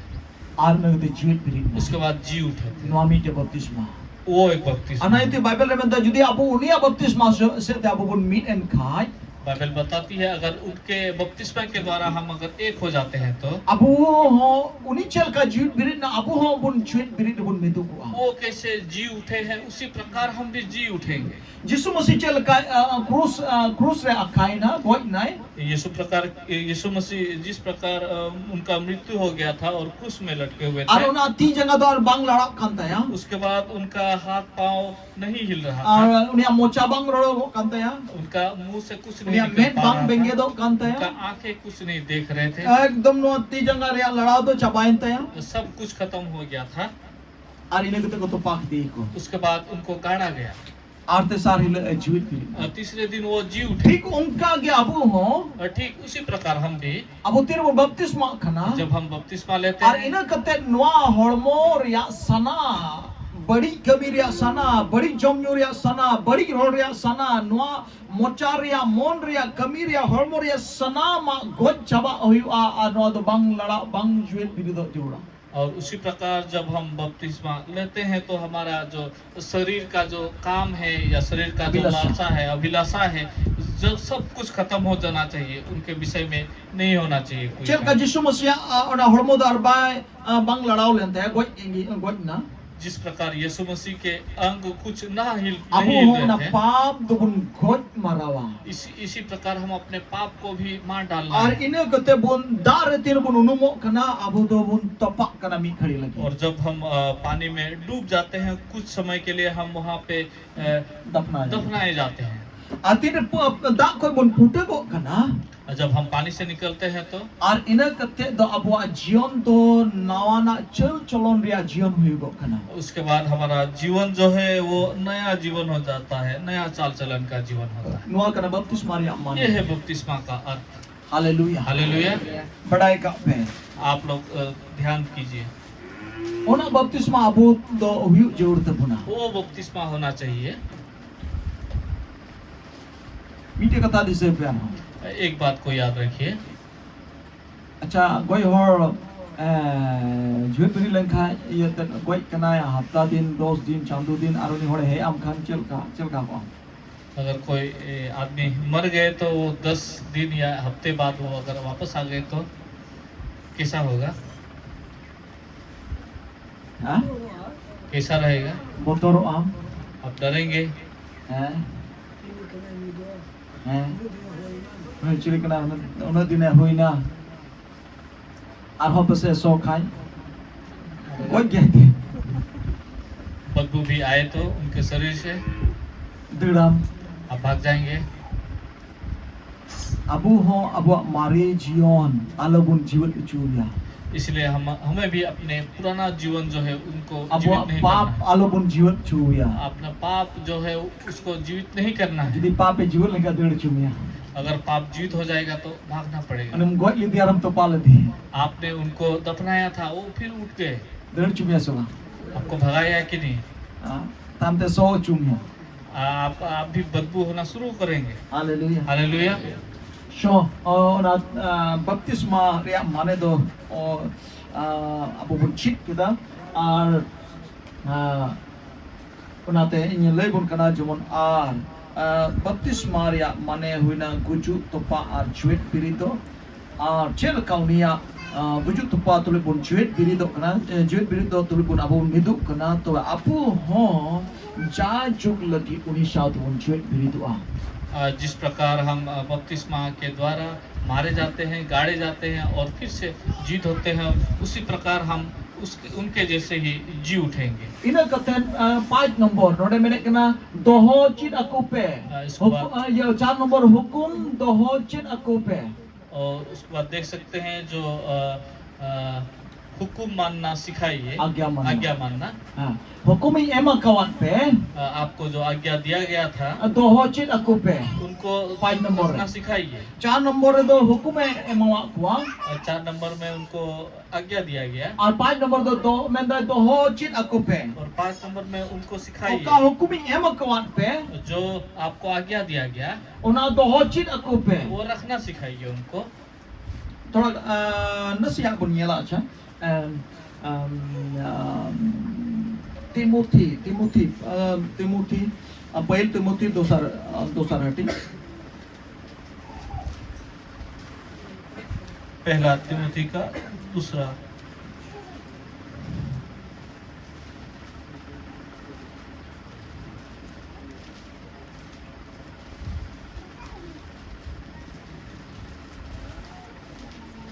ᱟᱨ ᱤᱱᱟᱹ ᱠᱟᱛᱮ ᱡᱤᱣᱮᱫ ᱵᱮᱨᱮᱫ ᱮᱱᱟ᱾ उसके बाद जी उठे थे। ᱱᱚᱣᱟ ᱢᱤᱫᱴᱮᱡ ᱵᱟᱯᱛᱤᱥᱢᱟ᱾ वो एक बपतिस्मा। ᱚᱱᱟ ᱤᱭᱟᱹᱛᱮ ᱵᱟᱭᱵᱮᱞ ᱨᱮ ᱢᱮᱱᱫᱟ, ᱡᱩᱫᱤ ᱟᱵᱚ ᱩᱱᱤᱭᱟᱜ ᱵᱟᱯᱛᱤᱥᱢᱟ ᱥᱮ- ᱥᱮᱫ ᱛᱮ ᱟᱵᱚ ᱵᱚᱱ ᱢᱤᱫ ᱮᱱ ᱠᱷᱟᱡ, बाइबल बताती है, अगर उनके बपतिस्मा के द्वारा हम अगर एक हो जाते हैं तो ᱟᱵᱚ ᱦᱚᱸ ᱩᱱᱤ ᱪᱮᱫ ᱞᱮᱠᱟ ᱡᱤᱣᱮᱫ ᱵᱮᱨᱮᱫ ᱮᱱᱟ, ᱟᱵᱚ ᱦᱚᱸ ᱵᱚᱱ ᱡᱤᱣᱮᱫ ᱵᱮᱨᱮᱫ ᱨᱮᱵᱚᱱ ᱢᱤᱫᱚᱜᱚᱜᱼᱟ᱾ वो कैसे जी उठे हैं, उसी प्रकार हम भी जी उठेंगे। ᱡᱤᱥᱩ ᱢᱟᱹᱥᱤ ᱪᱮᱫ ᱞᱮᱠᱟ ᱟ, ᱠᱨᱩᱥ ᱟ, ᱠᱨᱩᱥ ᱨᱮ ᱟᱠᱟᱭᱮᱱᱟ, ᱜᱚᱡ ᱮᱱᱟᱭ, यीशु प्रकार यीशु मसीह जिस प्रकार अ, उनका मृत्यु हो गया था और क्रूस में लटके हुए ᱟᱨ थे। ᱚᱱᱟ ᱛᱤ ᱡᱟᱸᱜᱟ ᱫᱚ ᱟᱨ ᱵᱟᱝ ᱞᱟᱲᱟᱜ ᱠᱟᱱ ᱛᱟᱭᱟ, उसके बाद उनका हाथ पाँव नहीं हिल रहा ᱟᱨ था। ᱩᱱᱤᱭᱟᱜ ᱢᱚᱪᱟ ᱵᱟᱝ ᱨᱚᱲᱚᱜᱚᱜ ᱠᱟᱱ ᱛᱟᱭᱟ, उनका मुंह से कुछ नहीं ᱩᱱᱤᱭᱟᱜ निकल ᱢᱮᱫ पा ᱵᱟᱝ रहा ᱵᱮᱸᱜᱮᱫᱚᱜ था। ᱠᱟᱱ ᱛᱟᱭᱟ᱾ उनका आंखें कुछ नहीं देख रहे थे। ᱮᱠᱫᱚᱢ ᱱᱚᱣᱟ ᱛᱤ ᱡᱟᱸᱜᱟ ᱨᱮᱭᱟᱜ ᱞᱟᱲᱟᱣ ᱫᱚ ᱪᱟᱵᱟᱭᱮᱱ ᱛᱟᱭᱟ᱾ सब कुछ खत्म हो गया था। ᱟᱨ ᱤᱱᱟᱹ ᱠᱟᱛᱮ ᱠᱚ ᱛᱚᱯᱟ ᱠᱮᱫᱮᱭᱟ ᱠᱚ᱾ उसके बाद उनको गाड़ा गया। ᱟᱨ ᱛᱮᱥᱟᱨ ᱦᱤᱞᱳᱜ ᱮ ᱡᱤᱣᱮᱫ ᱵᱮᱨᱮᱫ ᱮᱱᱟ᱾ और तीसरे दिन वो जी उठे। ᱴᱷᱤᱠ ᱚᱱᱠᱟ ᱜᱮ ᱟᱵᱚ ᱦᱚᱸ और ठीक उसी प्रकार हम भी, ᱟᱵᱚ ᱛᱤᱱ ᱵᱚᱱ ᱵᱟᱯᱛᱤᱥᱢᱟᱜ ᱠᱟᱱᱟ, जब हम बपतिस्मा लेते ᱟᱨ हैं, ᱤᱱᱟᱹ ᱠᱟᱛᱮ ᱱᱚᱣᱟ ᱦᱚᱲᱢᱚ ᱨᱮᱭᱟᱜ ᱥᱟᱱᱟ, ᱵᱟᱹᱲᱤᱡ ᱠᱟᱹᱢᱤ ᱨᱮᱭᱟᱜ ᱥᱟᱱᱟ, ᱵᱟᱹᱲᱤᱡ ᱡᱚᱢ ᱧᱩ ᱨᱮᱭᱟᱜ ᱥᱟᱱᱟ, ᱵᱟᱹᱲᱤᱡ ᱨᱚᱲ ᱨᱮᱭᱟᱜ ᱥᱟᱱᱟ, ᱱᱚᱣᱟ ᱢᱚᱪᱟ ᱨᱮᱭᱟᱜ, ᱢᱚᱱ ᱨᱮᱭᱟᱜ, ᱠᱟᱹᱢᱤ ᱨᱮᱭᱟᱜ, ᱦᱚᱲᱢᱚ ᱨᱮᱭᱟᱜ ᱥᱟᱱᱟᱢᱟᱜ ᱜᱚᱡ ᱪᱟᱵᱟᱜ ᱦᱩᱭᱩᱜᱼᱟ᱾ ᱟᱨ ᱱᱚᱣᱟ ᱫᱚ ᱵᱟᱝ ᱞᱟᱲᱟᱜ, ᱵᱟᱝ ᱡᱤᱣᱮᱫ ᱵᱮᱨᱮᱫᱚᱜ ᱡᱟᱹᱨᱩᱲᱟ᱾ और उसी प्रकार जब हम बपतिस्मा लेते हैं तो हमारा जो शरीर का जो काम है या शरीर का जो अभिलाषा। लालसा है, अभिलाषा है, जो सब कुछ खत्म हो जाना चाहिए, उनके विषय में नहीं होना चाहिए कोई ᱪᱮᱫ ᱞᱮᱠᱟ काम। ᱡᱤᱥᱩ ᱢᱟᱹᱥᱤᱭᱟᱜ ᱟ, ᱚᱱᱟ ᱦᱚᱲᱢᱚ ᱫᱚ ᱟᱨ ᱵᱟᱭ ᱟ, ᱵᱟᱝ ᱞᱟᱲᱟᱣ ᱞᱮᱱ ᱛᱟᱭᱟ, ᱜᱚᱡ ᱜᱚᱡ ᱮᱱᱟ᱾ जिस प्रकार यीशु मसीह के अंग कुछ ना हिल ᱟᱵᱚ नहीं हिल ᱦᱚᱸ ᱚᱱᱟ रहे थे, ᱯᱟᱯ ᱫᱚᱵᱚᱱ ᱜᱚᱡ ᱢᱟᱨᱟᱣᱟ᱾ इसी इसी प्रकार हम अपने पाप को भी मार डालना ᱟᱨ है। ᱤᱱᱟᱹ ᱠᱟᱛᱮ ᱵᱚᱱ ᱫᱟᱜ ᱨᱮ ᱛᱤᱱ ᱵᱚᱱ ᱩᱱᱩᱢᱚᱜ ᱠᱟᱱᱟ, ᱟᱵᱚ ᱫᱚᱵᱚᱱ ᱛᱚᱯᱟᱜ ᱠᱟᱱᱟ ᱢᱤᱫ ᱜᱷᱟᱹᱲᱤ ᱞᱟᱹᱜᱤᱫ᱾ और जब हम अ, पानी में डूब जाते हैं, कुछ समय के लिए हम वहाँ पे अ, ᱫᱟᱯᱷᱱᱟᱭ᱾ दफनाए जाते हैं। ᱟᱨ ᱛᱤᱱ ᱨᱮ ᱯ- ᱫᱟᱜ ᱠᱷᱚᱡ ᱵᱚᱱ ᱯᱷᱩᱴᱟᱹᱜᱚᱜ ᱠᱟᱱᱟ, जब हम पानी से निकलते हैं तो ᱟᱨ ᱤᱱᱟᱹ ᱠᱟᱛᱮ ᱫᱚ ᱟᱵᱚᱣᱟᱜ ᱡᱤᱭᱚᱱ ᱫᱚ ᱱᱟᱣᱟᱱᱟᱜ ᱪᱟᱹᱞ ᱪᱚᱞᱚᱱ ᱨᱮᱭᱟᱜ ᱡᱤᱭᱚᱱ ᱦᱩᱭᱩᱜᱚᱜ ᱠᱟᱱᱟ᱾ उसके बाद हमारा जीवन जो है वो नया जीवन हो जाता है, नया चाल चलन का जीवन होता है। ᱱᱚᱣᱟ ᱠᱟᱱᱟ ᱵᱟᱯᱛᱤᱥᱢᱟ ᱨᱮᱭᱟᱜ ᱢᱟᱱᱮ᱾ ये है बपतिस्मा का अर्थ। ᱦᱟᱞᱮᱞᱩᱭᱟ᱾ हालेलुया। ᱵᱟᱰᱟᱭ ᱠᱟᱜ ᱯᱮ, आप लोग अ, ध्यान कीजिए। ᱚᱱᱟ ᱵᱟᱯᱛᱤᱥᱢᱟ ᱟᱵᱚ ᱫᱚ ᱦᱩᱭᱩᱜ ᱡᱟᱹᱨᱩᱲ ᱛᱟᱵᱚᱱᱟ᱾ वो बपतिस्मा होना चाहिए। ᱢᱤᱫᱴᱮᱡ ᱠᱟᱛᱷᱟ ᱫᱤᱥᱟᱹᱭ ᱯᱮ ᱟᱨᱦᱚᱸ᱾ एक बात को याद रखिए। ᱟᱪᱪᱷᱟ, ᱜᱚᱡ ᱦᱚᱲ ᱮ, ᱡᱤᱣᱮᱫ ᱵᱮᱨᱮᱫ ᱞᱮᱱᱠᱷᱟᱱ ᱤᱭᱟᱹ ᱛᱮ ᱜᱚᱡ ᱠᱟᱱᱟᱭ, ᱦᱟᱯᱛᱟ ᱫᱤᱱ, ᱫᱚᱥ ᱫᱤᱱ, ᱪᱟᱸᱫᱳ ᱫᱤᱱ, ᱟᱨ ᱩᱱᱤ ᱦᱚᱲᱮ ᱦᱮᱡ ᱟᱢ ᱠᱷᱟᱱ ᱪᱮᱫ ᱞᱮᱠᱟ, ᱪᱮᱫ ᱞᱮᱠᱟ ᱠᱚᱜᱼᱟ? अगर कोई ए, आदमी मर गए तो वो दस दिन या हफ्ते बाद वो अगर वापस आ गए तो कैसा होगा? ᱦᱮᱸ? कैसा रहेगा? ᱵᱚᱛᱚᱨᱚᱜ ᱟᱢ? आप डरेंगे? ᱦᱮᱸ? ᱦᱮᱸ? ᱦᱮᱸ, ᱪᱤᱞᱤ ᱠᱟᱱᱟ? ᱩᱱᱟᱹᱜ, ᱩᱱᱟᱹᱜ ᱫᱤᱱᱮ ᱦᱩᱭᱱᱟ, ᱟᱨᱦᱚᱸ ᱯᱟᱥᱮ ᱥᱚ ᱠᱷᱟᱡ ᱜᱚᱡ ᱜᱮᱭᱟᱭ ᱛᱮ᱾ बदबू भी आए तो उनके शरीर से ᱫᱟᱹᱲᱟᱢ᱾ आप भाग जाएंगे। ᱟᱵᱚ ᱦᱚᱸ ᱟᱵᱚᱣᱟᱜ ᱢᱟᱨᱮ ᱡᱤᱭᱚᱱ ᱟᱞᱚᱵᱚᱱ ᱡᱤᱣᱮᱫ ᱦᱚᱪᱚᱭᱟ᱾ इसलिए हम हमें भी अपने पुराना जीवन जो है उनको जीवित ᱟᱵᱚᱣᱟᱜ नहीं ᱯᱟᱯ करना है। ᱟᱞᱚᱵᱚᱱ ᱡᱤᱣᱮᱫ ᱦᱚᱪᱚᱭᱟ᱾ अपना पाप जो है उसको जीवित नहीं करना है। ᱡᱩᱫᱤ ᱯᱟᱯᱮ ᱡᱤᱣᱮᱫ ᱞᱮᱱᱠᱷᱟᱱ ᱫᱟᱹᱲ ᱦᱚᱪᱚ ᱢᱮᱭᱟ᱾ अगर पाप जीवित हो जाएगा तो भागना पड़ेगा। ᱚᱱᱮᱢ ᱜᱚᱡ ᱞᱮᱫᱮᱭᱟ ᱟᱨᱮᱢ ᱛᱚᱯᱟ ᱞᱮᱫᱮᱭᱟ, आपने उनको दफनाया था, वो फिर उठ गए। ᱫᱟᱹᱲ ᱦᱚᱪᱚ ᱢᱮᱭᱟ ᱥᱮ ᱵᱟᱝ? आपको भगाया कि नहीं? ᱦᱮᱸ? ᱛᱟᱭᱚᱢᱛᱮ ᱥᱚ ᱦᱚᱪᱚ ᱢᱮᱭᱟ᱾ आप आप भी बदबू होना शुरू करेंगे। ᱦᱟᱞᱮᱞᱩᱭᱟ᱾ हालेलुया। ᱥᱚ, ᱚ, ᱚᱱᱟ ᱟ, ᱵᱟᱯᱛᱤᱥᱢᱟ ᱨᱮᱭᱟᱜ ᱢᱟᱱᱮ ᱫᱚ ᱚ, ᱟ, ᱟᱵᱚ ᱵᱚᱱ ᱪᱮᱫ ᱠᱮᱫᱟ᱾ ᱟᱨ ᱟ, ᱚᱱᱟᱛᱮ ᱤᱧ ᱞᱟᱹᱭ ᱵᱚᱱ ᱠᱟᱱᱟ ᱡᱮᱢᱚᱱ ᱟᱨ ᱟ, ᱵᱟᱯᱛᱤᱥᱢᱟ ᱨᱮᱭᱟᱜ ᱢᱟᱱᱮ ᱦᱩᱭᱱᱟ ᱜᱩᱡᱩᱜ, ᱛᱚᱯᱟᱜ ᱟᱨ ᱡᱤᱣᱮᱫ ᱵᱮᱨᱮᱫᱚᱜ᱾ ᱟᱨ ᱪᱮᱫ ᱞᱮᱠᱟ ᱩᱱᱤᱭᱟᱜ ᱟ, ᱜᱩᱡᱩᱜ ᱛᱚᱯᱟᱜ ᱛᱩᱞᱩᱡ ᱵᱚᱱ ᱡᱤᱣᱮᱫ ᱵᱮᱨᱮᱫᱚᱜ ᱠᱟᱱᱟ, ᱮ, ᱡᱤᱣᱮᱫ ᱵᱮᱨᱮᱫᱚᱜ ᱛᱩᱞᱩᱡ ᱵᱚᱱ ᱟᱵᱚ ᱵᱚᱱ ᱢᱤᱫᱚᱜ ᱠᱟᱱᱟ, ᱛᱚᱵᱮ ᱟᱵᱚ ᱦᱚᱸ ᱡᱟᱭᱡᱩᱜᱽ ᱞᱟᱹᱜᱤᱫ ᱩᱱᱤ ᱥᱟᱶ ᱛᱮᱵᱚᱱ ᱡᱤᱣᱮᱫ ᱵᱮᱨᱮᱫᱚᱜᱼᱟ᱾ अ, जिस प्रकार हम अ, बपतिस्मा के द्वारा मारे जाते हैं, गाड़े जाते हैं और फिर से जीवित होते हैं, उसी प्रकार हम उसके, उनके जैसे ही जी उठेंगे। ᱤᱱᱟᱹ ᱠᱟᱛᱮ, ᱟ, ᱯᱟᱸᱪ ᱱᱚᱢᱵᱚᱨ, ᱱᱚᱰᱮ ᱢᱮᱱᱮᱫ ᱠᱟᱱᱟ, ᱫᱚᱦᱚ ᱪᱮᱫ ᱟᱠᱚ ᱯᱮ᱾ ᱟ, ᱤᱥᱠᱮ ᱦᱩᱠᱩ-, ᱵᱟᱫ ᱟ, ᱤᱭᱟᱹ, ᱪᱟᱨ ᱱᱚᱢᱵᱚᱨ, ᱦᱩᱠᱩᱢ ᱫᱚᱦᱚ ᱪᱮᱫ ᱟᱠᱚ ᱯᱮ᱾ और उसके बाद देख सकते हैं जो, अ, अ, हुक्म मानना सिखाइए। आज्ञा मानना। आज्ञा मानना। ᱦᱮᱸ, ᱦᱩᱠᱩᱢᱤᱧ ᱮᱢ ᱟᱠᱟᱣᱟᱫ ᱯᱮ᱾ अ, आपको जो आज्ञा दिया गया था, ᱫᱚᱦᱚ ᱪᱮᱫ ᱟᱠᱚ ᱯᱮ᱾ उनको ᱯᱟᱸᱪ ᱱᱚᱢᱵᱚᱨ ᱨᱮ᱾ रखना सिखाइए। ᱪᱟᱨ ᱱᱚᱢᱵᱚᱨ ᱨᱮᱫᱚ ᱦᱩᱠᱩᱢᱮ ᱮᱢᱟᱣᱟᱫ ᱠᱚᱣᱟ᱾ अ, चार नंबर में उनको आज्ञा दिया गया। ᱟᱨ ᱯᱟᱸᱪ ᱱᱚᱢᱵᱚᱨ ᱫᱚ, ᱫᱚ, ᱢᱮᱱᱫᱟᱭ, ᱫᱚᱦᱚ ᱪᱮᱫ ᱟᱠᱚ ᱯᱮ᱾ और पाँच नंबर में उनको सिखाइए। ᱚᱠᱟ ᱦᱩᱠᱩᱢᱤᱧ ᱮᱢ ᱟᱠᱟᱣᱟᱫ ᱯᱮ, जो आपको आज्ञा दिया गया, ᱚᱱᱟ ᱫᱚᱦᱚ ᱪᱮᱫ ᱟᱠᱚ ᱯᱮ᱾ वो रखना सिखाइए उनको। ᱛᱷᱚᱲᱟ, ᱟ, ᱱᱟᱥᱮᱭᱟᱜ ᱵᱚᱱ ᱧᱮᱞᱟ, ᱟᱪᱪᱷᱟ᱾ ᱟᱢ, ᱟᱢ, ᱟᱢ, ᱛᱤᱢᱳᱛᱷᱤ, ᱛᱤᱢᱳᱛᱷᱤ, ᱟ, ᱛᱤᱢᱳᱛᱷᱤ, ᱟ, ᱯᱟᱹᱦᱤᱞ ᱛᱤᱢᱳᱛᱷᱤ ᱫᱚᱥᱟᱨ, ᱟ, ᱫᱚᱥᱟᱨ ᱦᱟᱹᱴᱤᱧ᱾ पहला तिमोथी का दूसरा।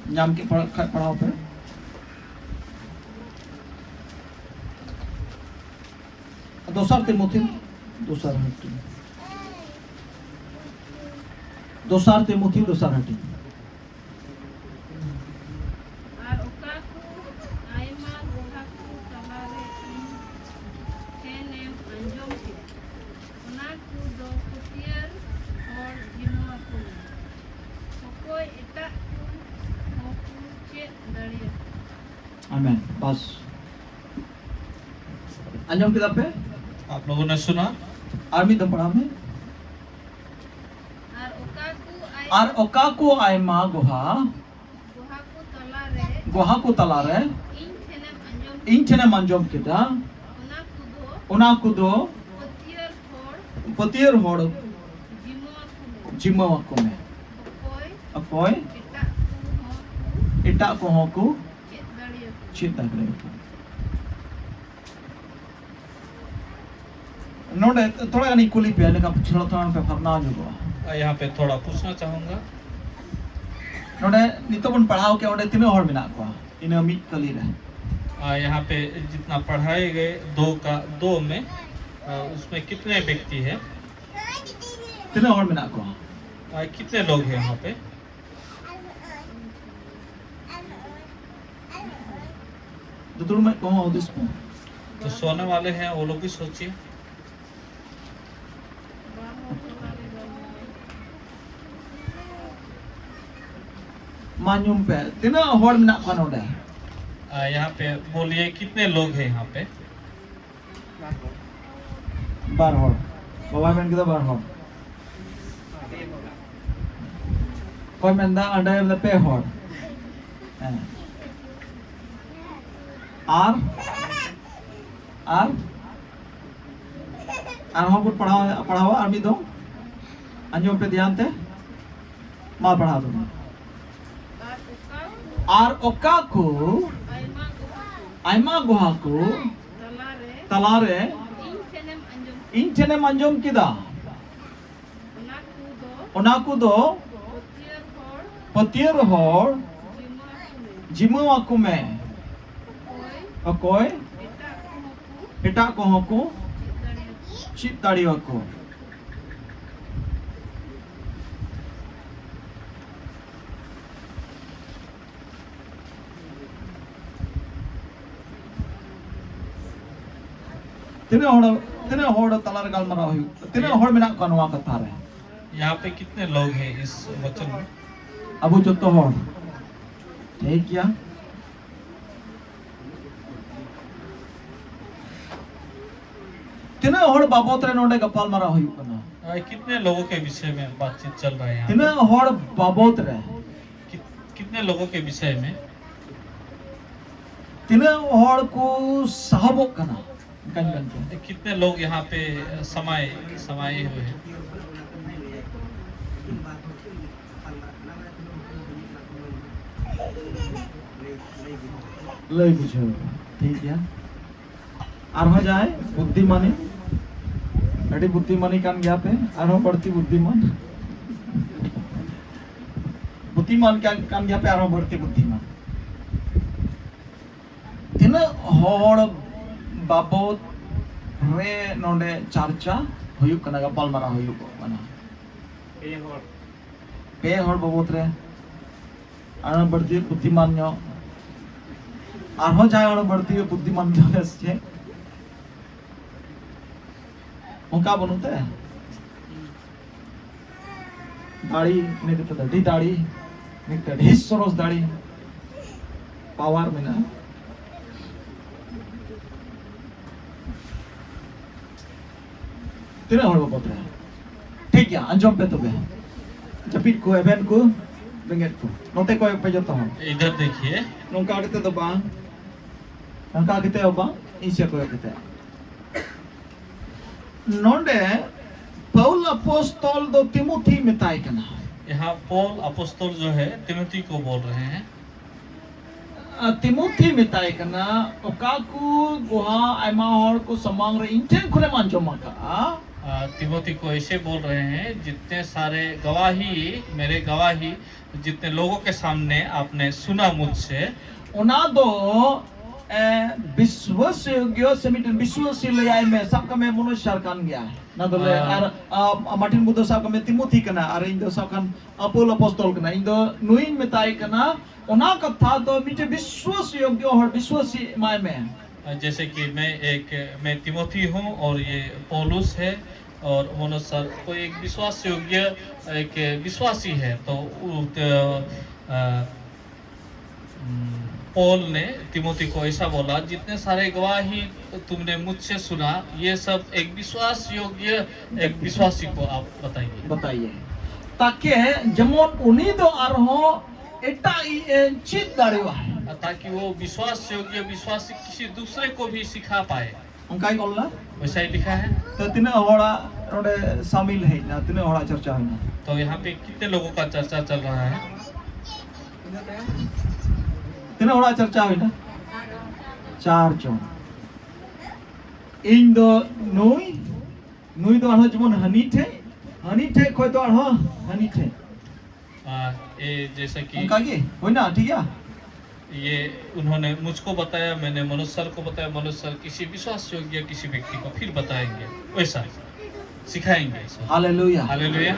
ᱧᱟᱢ ᱠᱮᱫ ᱯᱟᱲᱦᱟᱜ ᱠᱷᱟᱡ ᱯᱟᱲᱦᱟᱣ ᱯᱮ᱾ ᱫᱚᱥᱟᱨ ᱛᱤᱢᱳᱛᱷᱤ, ᱫᱚᱥᱟᱨ ᱦᱟᱹᱴᱤᱧ᱾ ᱫᱚᱥᱟᱨ ᱛᱤᱢᱳᱛᱷᱤ, ᱫᱚᱥᱟᱨ ᱦᱟᱹᱴᱤᱧ᱾ ᱟᱨ ᱚᱠᱟ ᱠᱚ ᱟᱭᱢᱟ ᱜᱚᱴᱟ ᱠᱚ ᱛᱟᱞᱟᱨᱮ ᱤᱧ ᱴᱷᱮᱱᱮᱢ ᱟᱸᱡᱚᱢ ᱠᱮᱫ, ᱚᱱᱟ ᱠᱚ ᱫᱚ ᱯᱟᱹᱛᱭᱟᱹᱨ ᱦᱚᱲ ᱡᱤᱢᱟᱹ ᱟᱠᱚ ᱢᱮ᱾ ᱚᱠᱚᱭ ᱮᱴᱟᱜ ᱠᱚ ᱦᱚᱸ ᱠᱚ ᱪᱮᱫ ᱫᱟᱲᱮᱭᱟᱠᱚᱣᱟ᱾ ᱟᱢᱮᱱ᱾ ᱵᱟᱥ᱾ ᱟᱸᱡᱚᱢ ᱠᱮᱫᱟ ᱯᱮ? आप लोगों ने सुना? ᱟᱨ ᱢᱤᱫ ᱫᱚᱢ ᱯᱟᱲᱦᱟᱣ ᱢᱮ᱾ ᱟᱨ ᱚᱠᱟ ᱠᱚ ᱟᱭ- ᱟᱨ ᱚᱠᱟ ᱠᱚ ᱟᱭᱢᱟ ᱜᱚᱦᱟ ᱜᱚᱦᱟ ᱠᱚ ᱛᱟᱞᱟᱨᱮ ᱜᱚᱦᱟ ᱠᱚ ᱛᱟᱞᱟᱨᱮ ᱤᱧ ᱴᱷᱮᱱᱮᱢ ᱟᱸᱡᱚᱢ ᱤᱧ ᱴᱷᱮᱱᱮᱢ ᱟᱸᱡᱚᱢ ᱠᱮᱫᱟ᱾ ᱚᱱᱟ ᱠᱚᱫᱚ ᱚᱱᱟ ᱠᱚᱫᱚ ᱯᱟᱹᱛᱭᱟᱹᱨ ᱦᱚᱲ ᱯᱟᱹᱛᱭᱟᱹᱨ ᱦᱚᱲ ᱡᱤᱢᱟᱹ ᱟᱠᱚ ᱢᱮ᱾ ᱡᱤᱢᱟᱹ ᱟᱠᱚ ᱢᱮ᱾ ᱚᱠᱚᱭ ᱚᱠᱚᱭ ᱮᱴᱟᱜ ᱠᱚᱦᱚᱸ ᱠᱚ ᱮᱴᱟᱜ ᱠᱚᱦᱚᱸ ᱠᱚ ᱪᱮᱫ ᱫᱟᱲᱮᱭᱟᱠᱚᱣᱟ᱾ ᱪᱮᱫ ᱫᱟᱲᱮᱭᱟᱠᱚᱣᱟ᱾ ᱱᱚᱰᱮ ᱛᱷᱚᱲᱟ ᱜᱟᱱᱤᱧ ᱠᱩᱞᱤ ᱯᱮᱭᱟ, ᱤᱱᱟᱹᱠᱷᱟᱱ ᱛᱷᱚᱲᱟ, ᱛᱷᱚᱲᱟ ᱯᱮ ᱵᱷᱟᱵᱽᱱᱟ ᱧᱚᱜᱚᱜᱼᱟ᱾ यहाँ पे थोड़ा पूछना चाहूँगा। ᱱᱚᱰᱮ ᱱᱤᱛᱚᱜ ᱵᱚᱱ ᱯᱟᱲᱦᱟᱣ ᱠᱮᱫ, ᱚᱸᱰᱮ ᱛᱤᱱᱟᱹᱜ ᱦᱚᱲ ᱢᱮᱱᱟᱜ ᱠᱚᱣᱟ ᱤᱱᱟᱹ ᱢᱤᱫ ᱠᱟᱹᱞᱤ ᱨᱮ? आ, यहाँ पे जितना पढ़ाए गए दो का दो में, आ, उसमें कितने व्यक्ति है? ᱛᱤᱱᱟᱹᱜ ᱦᱚᱲ ᱢᱮᱱᱟᱜ ᱠᱚᱣᱟ? आ, कितने लोग हैं वहाँ पे? ᱡᱚᱛᱚ ᱦᱚᱲ ᱢᱮᱫ ᱠᱚᱦᱚᱸ ᱦᱩᱫᱤᱥ ᱯᱮ᱾ तो सोने वाले हैं, वो लोग भी सोचिए। ᱢᱟ ᱧᱩᱢ ᱯᱮ, ᱛᱤᱱᱟᱹᱜ ᱦᱚᱲ ᱢᱮᱱᱟᱜ ᱠᱚᱣᱟ ᱱᱚᱰᱮ? आ, यहाँ पे बोलिए, कितने लोग हैं यहाँ पे? ᱵᱟᱨ ᱦᱚᱲ᱾ ᱵᱟᱵᱟᱭ ᱢᱮᱱ ᱠᱮᱫᱟ ᱵᱟᱨ ᱦᱚᱲ᱾ ᱚᱠᱚᱭ ᱢᱮᱱᱫᱟ ᱚᱸᱰᱮ ᱯᱮ ᱦᱚᱲ? ᱦᱮᱸ᱾ ᱟᱨ ᱟᱨ ᱟᱨᱦᱚᱸ ᱵᱚᱱ ᱯᱟᱲᱦᱟᱣ ᱯᱟᱲᱦᱟᱣᱟ ᱟᱨ ᱢᱤᱫ ᱫᱚᱢ᱾ ᱟᱸᱡᱚᱢ ᱯᱮ ᱫᱷᱮᱭᱟᱱ ᱛᱮ᱾ ᱢᱟ ᱯᱟᱲᱦᱟᱣ ᱛᱟᱵᱚᱱ᱾ ᱟᱨ ᱚᱠᱟ ᱠᱚ ᱟᱭᱢᱟ ᱜᱚᱦᱟ ᱠᱚ ᱛᱟᱞᱟᱨᱮ ᱤᱧ ᱴᱷᱮᱱᱮᱢ ᱟᱸᱡᱚᱢ ᱠᱮᱫᱟ᱾ ᱚᱱᱟ ᱠᱚᱫᱚ ᱯᱟᱹᱛᱭᱟᱹᱨ ᱦᱚᱲ ᱡᱤᱢᱟᱹ ᱟᱠᱚ ᱢᱮ᱾ ᱚᱠᱚᱭ ᱮᱴᱟᱜ ᱠᱚᱦᱚᱸ ᱠᱚ ᱪᱮᱫ ᱫᱟᱲᱮᱭᱟᱠᱚ᱾ ᱛᱤᱱᱟᱹᱜ ᱦᱚᱲ, ᱛᱤᱱᱟᱹᱜ ᱦᱚᱲ ᱛᱟᱞᱟᱨᱮ ᱜᱟᱞᱢᱟᱨᱟᱣ ᱦᱩᱭᱩᱜ, ᱛᱤᱱᱟᱹᱜ ᱦᱚᱲ ᱢᱮᱱᱟᱜ ᱠᱚᱣᱟ ᱱᱚᱣᱟ ᱠᱟᱛᱷᱟ ᱨᱮ? यहाँ पे कितने लोग हैं इस वचन में? ᱟᱵᱚ ᱡᱚᱛᱚ ᱦᱚᱲ᱾ ᱴᱷᱤᱠ ᱜᱮᱭᱟ᱾ ᱛᱤᱱᱟᱹᱜ ᱦᱚᱲ ᱵᱟᱵᱚᱛ ᱨᱮ ᱱᱚᱰᱮ ᱜᱟᱯᱟᱞᱢᱟᱨᱟᱣ ᱦᱩᱭᱩᱜ ᱠᱟᱱᱟ? आ, कितने लोगों के विषय में बातचीत चल रहा है यहाँ पे? ᱛᱤᱱᱟᱹᱜ ᱦᱚᱲ ᱵᱟᱵᱚᱛ ᱨᱮ? कित-, कितने लोगों के विषय में? ᱛᱤᱱᱟᱹᱜ ᱦᱚᱲ ᱠᱚ ᱥᱟᱦᱚᱵᱚᱜ ᱠᱟᱱᱟ? ᱚᱱᱠᱟᱧ ᱢᱮᱱ ᱠᱮᱭᱟ᱾ कितने लोग यहाँ पे समाए, समाए हुए हैं? ᱞᱟᱹᱭ ᱵᱩᱡᱷᱟᱹᱣ᱾ ᱴᱷᱤᱠ ᱜᱮᱭᱟ᱾ ᱟᱨᱦᱚᱸ ᱡᱟᱦᱟᱸᱭ ᱵᱩᱫᱽᱫᱷᱤᱢᱟᱱᱤ, ᱟᱹᱰᱤ ᱵᱩᱫᱽᱫᱷᱤᱢᱟᱱᱤ ᱠᱟᱱ ᱜᱮᱭᱟ ᱯᱮ, ᱟᱨᱦᱚᱸ ᱵᱟᱹᱲᱛᱤ ᱵᱩᱫᱽᱫᱷᱤᱢᱟᱱ᱾ ᱵᱩᱫᱽᱫᱷᱤᱢᱟᱱ ᱠᱟᱱ, ᱠᱟᱱ ᱜᱮᱭᱟ ᱯᱮ, ᱟᱨᱦᱚᱸ ᱵᱟᱹᱲᱛᱤ ᱵᱩᱫᱽᱫᱷᱤᱢᱟᱱ᱾ ᱛᱤᱱᱟᱹᱜ ᱛᱤᱱᱟᱹᱜ ᱦᱚᱲ ᱵᱟᱵᱚᱫ ᱨᱮ ᱱᱚᱰᱮ ᱪᱟᱨᱪᱟ ᱦᱩᱭᱩᱜ ᱠᱟᱱᱟ, ᱜᱟᱯᱟᱞᱢᱟᱨᱟᱣ ᱦᱩᱭᱩᱜ ᱠᱟᱱᱟ? ᱯᱮ ᱦᱚᱲ᱾ ᱯᱮ ᱦᱚᱲ ᱵᱟᱵᱚᱫ ᱨᱮ᱾ ᱟᱨ ᱵᱟᱹᱲᱛᱤ ᱵᱩᱫᱽᱫᱷᱤᱢᱟᱱ ᱧᱚᱜ, ᱟᱨᱦᱚᱸ ᱡᱟᱦᱟᱸᱭ ᱦᱚᱲ ᱵᱟᱹᱲᱛᱤ ᱵᱩᱫᱽᱫᱷᱤᱢᱟᱱ ᱧᱚᱜ ᱥᱮ ᱪᱮᱫ? ᱚᱱᱠᱟ ᱵᱟᱹᱱᱩᱜ ᱛᱮ? ᱫᱟᱲᱮ, ᱩᱱᱤ ᱫᱚ ᱟᱹᱰᱤ ᱫᱟᱲᱮ, ᱩᱱᱤ ᱫᱚ ᱟᱹᱰᱤ ᱥᱚᱨᱚᱥ ᱫᱟᱲᱮ, ᱯᱟᱣᱟᱨ ᱢᱮᱱᱟᱜᱼᱟ᱾ ᱛᱤᱱᱟᱹᱜ ᱦᱚᱲ ᱵᱟᱵᱚᱫ ᱨᱮ? ᱴᱷᱤᱠ ᱜᱮᱭᱟ, ᱟᱸᱡᱚᱢ ᱯᱮ ᱛᱚᱵᱮ᱾ ᱡᱟᱹᱯᱤᱫ ᱠᱚ, ᱮᱵᱷᱮᱱ ᱠᱚ, ᱵᱮᱸᱜᱮᱫ ᱠᱚ, ᱱᱚᱛᱮ ᱠᱚᱭᱚᱜ ᱯᱮ ᱡᱚᱛᱚ ᱦᱚᱲ᱾ इधर देखिए। ᱱᱚᱝᱠᱟ ᱠᱟᱛᱮ ᱫᱚ ᱵᱟᱝ, ᱱᱚᱝᱠᱟ ᱠᱟᱛᱮ ᱦᱚᱸ ᱵᱟᱝ, ᱤᱧ ᱥᱮᱫ ᱠᱚᱭᱚᱜ ᱠᱟᱛᱮ᱾ ᱱᱚᱰᱮ ᱯᱟᱣᱩᱞ ᱟᱯᱚᱥᱛᱚᱞ ᱫᱚ ᱛᱤᱢᱚᱛᱷᱤ ᱢᱮᱛᱟᱭ ᱠᱟᱱᱟ᱾ यहाँ पौल अपोस्तल जो है, तिमोथी को बोल रहे हैं। ᱟᱨ ᱛᱤᱢᱚᱛᱷᱤ ᱢᱮᱛᱟᱭ ᱠᱟᱱᱟ, ᱚᱠᱟ ᱠᱚ ᱜᱚᱦᱟ ᱟᱭᱢᱟ ᱦᱚᱲ ᱠᱚ ᱥᱟᱢᱟᱝ ᱨᱮ ᱤᱧ ᱴᱷᱮᱱ ᱠᱷᱚᱱᱮᱢ ᱟᱸᱡᱚᱢ ᱟᱠᱟᱫᱼᱟ᱾ आ, तिमोथी को ऐसे बोल रहे हैं, जितने सारे गवाही, मेरे गवाही, जितने लोगों के सामने आपने सुना मुझसे, ᱚᱱᱟ ᱫᱚ, ᱮ, ᱵᱤᱥᱣᱟᱥ ᱭᱳᱜᱭᱚ ᱥᱮ ᱢᱤᱫᱴᱮᱱ ᱵᱤᱥᱣᱟᱥᱤ ᱞᱟᱹᱭᱟᱭ ᱢᱮ, ᱥᱟᱵ ᱠᱟᱜ ᱢᱮ ᱢᱚᱱᱩᱥᱭᱟᱨ ᱠᱟᱱ ᱜᱮᱭᱟᱭ᱾ ᱚᱱᱟ ᱫᱚ ᱞᱟᱹᱭ, ᱟᱨ, ᱟᱨ, ᱟ, ᱢᱟᱨᱴᱤᱱ ᱵᱩᱫᱷᱚ ᱥᱟᱵ ᱠᱟᱜ ᱢᱮ ᱛᱤᱢᱚᱛᱷᱤ ᱠᱟᱱᱟ, ᱟᱨ ᱤᱧ ᱫᱚ ᱥᱟᱵ ᱠᱟᱜ ᱢᱮ ᱯᱟᱣᱩᱞ ᱟᱯᱚᱥᱛᱚᱞ ᱠᱟᱱᱟ, ᱤᱧ ᱫᱚ ᱱᱩᱭᱤᱧ ᱢᱮᱛᱟᱭ ᱠᱟᱱᱟ, ᱚᱱᱟ ᱠᱟᱛᱷᱟ ᱫᱚ ᱢᱤᱫᱴᱮᱱ ᱵᱤᱥᱣᱟᱥ ᱭᱳᱜᱭᱚ ᱦᱚᱲ, ᱵᱤᱥᱣᱟᱥᱤ ᱮᱢᱟᱭ ᱢᱮ᱾ जैसे कि मैं एक, मैं तिमोथी हूँ और ये पौलुस है और मोनोस सर कोई एक विश्वास योग्य, एक विश्वासी है, तो उ-, त-, अ, हम्म, पौल ने तिमोथी को ऐसा बोला, "जितने सारे गवाही तुमने मुझसे सुना, ये सब एक विश्वास योग्य एक विश्वासी को आप बताइए।" बताइए। ताकि ᱡᱮᱢᱚᱱ ᱩᱱᱤ ᱫᱚ ᱟᱨᱦᱚᱸ ᱮᱴᱟᱜ ᱤᱡ ᱮ ᱪᱮᱫ ᱫᱟᱲᱮᱭᱟᱜᱼᱟ᱾ ताकि वो विश्वास योग्य विश्वासी किसी दूसरे को भी सिखा पाए। ᱚᱱᱠᱟᱭ ᱚᱞ ᱞᱮᱫᱟ᱾ वैसा ही लिखा है। ᱛᱚ, ᱛᱤᱱᱟᱹᱜ ᱦᱚᱲᱟᱜ ᱱᱚᱰᱮ ᱥᱟᱢᱤᱞ ᱦᱮᱡ ᱮᱱᱟ, ᱛᱤᱱᱟᱹᱜ ᱦᱚᱲᱟᱜ ᱪᱟᱨᱪᱟ ᱦᱩᱭᱱᱟ? तो यहाँ पे कितने लोगों का चर्चा चल रहा है? ᱛᱤᱱᱟᱹᱜ ᱦᱚᱲᱟᱜ ᱪᱟᱨᱪᱟ ᱦᱩᱭᱱᱟ? ᱪᱟᱨ ᱡᱚᱱ᱾ ᱤᱧ ᱫᱚ ᱱᱩᱭ, ᱱᱩᱭ ᱫᱚ ᱟᱨᱦᱚᱸ ᱡᱮᱢᱚᱱ ᱦᱟᱹᱱᱤ ᱴᱷᱮᱡ, ᱦᱟᱹᱱᱤ ᱴᱷᱮᱡ ᱠᱷᱚᱡ ᱫᱚ ᱟᱨᱦᱚᱸ ᱦᱟᱹᱱᱤ ᱴᱷᱮᱡ᱾ ᱟᱨ ᱮ ᱡᱮᱭᱥᱮ ᱠᱤ ᱚᱱᱠᱟ ᱜᱮ ᱦᱩᱭᱱᱟ, ᱴᱷᱤᱠ ᱜᱮᱭᱟ? ये उन्होंने मुझको बताया, मैंने मनोज सर को बताया, मनोज सर किसी विश्वास योग्य किसी व्यक्ति को फिर बताएंगे, वैसा सिखाएंगे। Hallelujah. हालेलुया।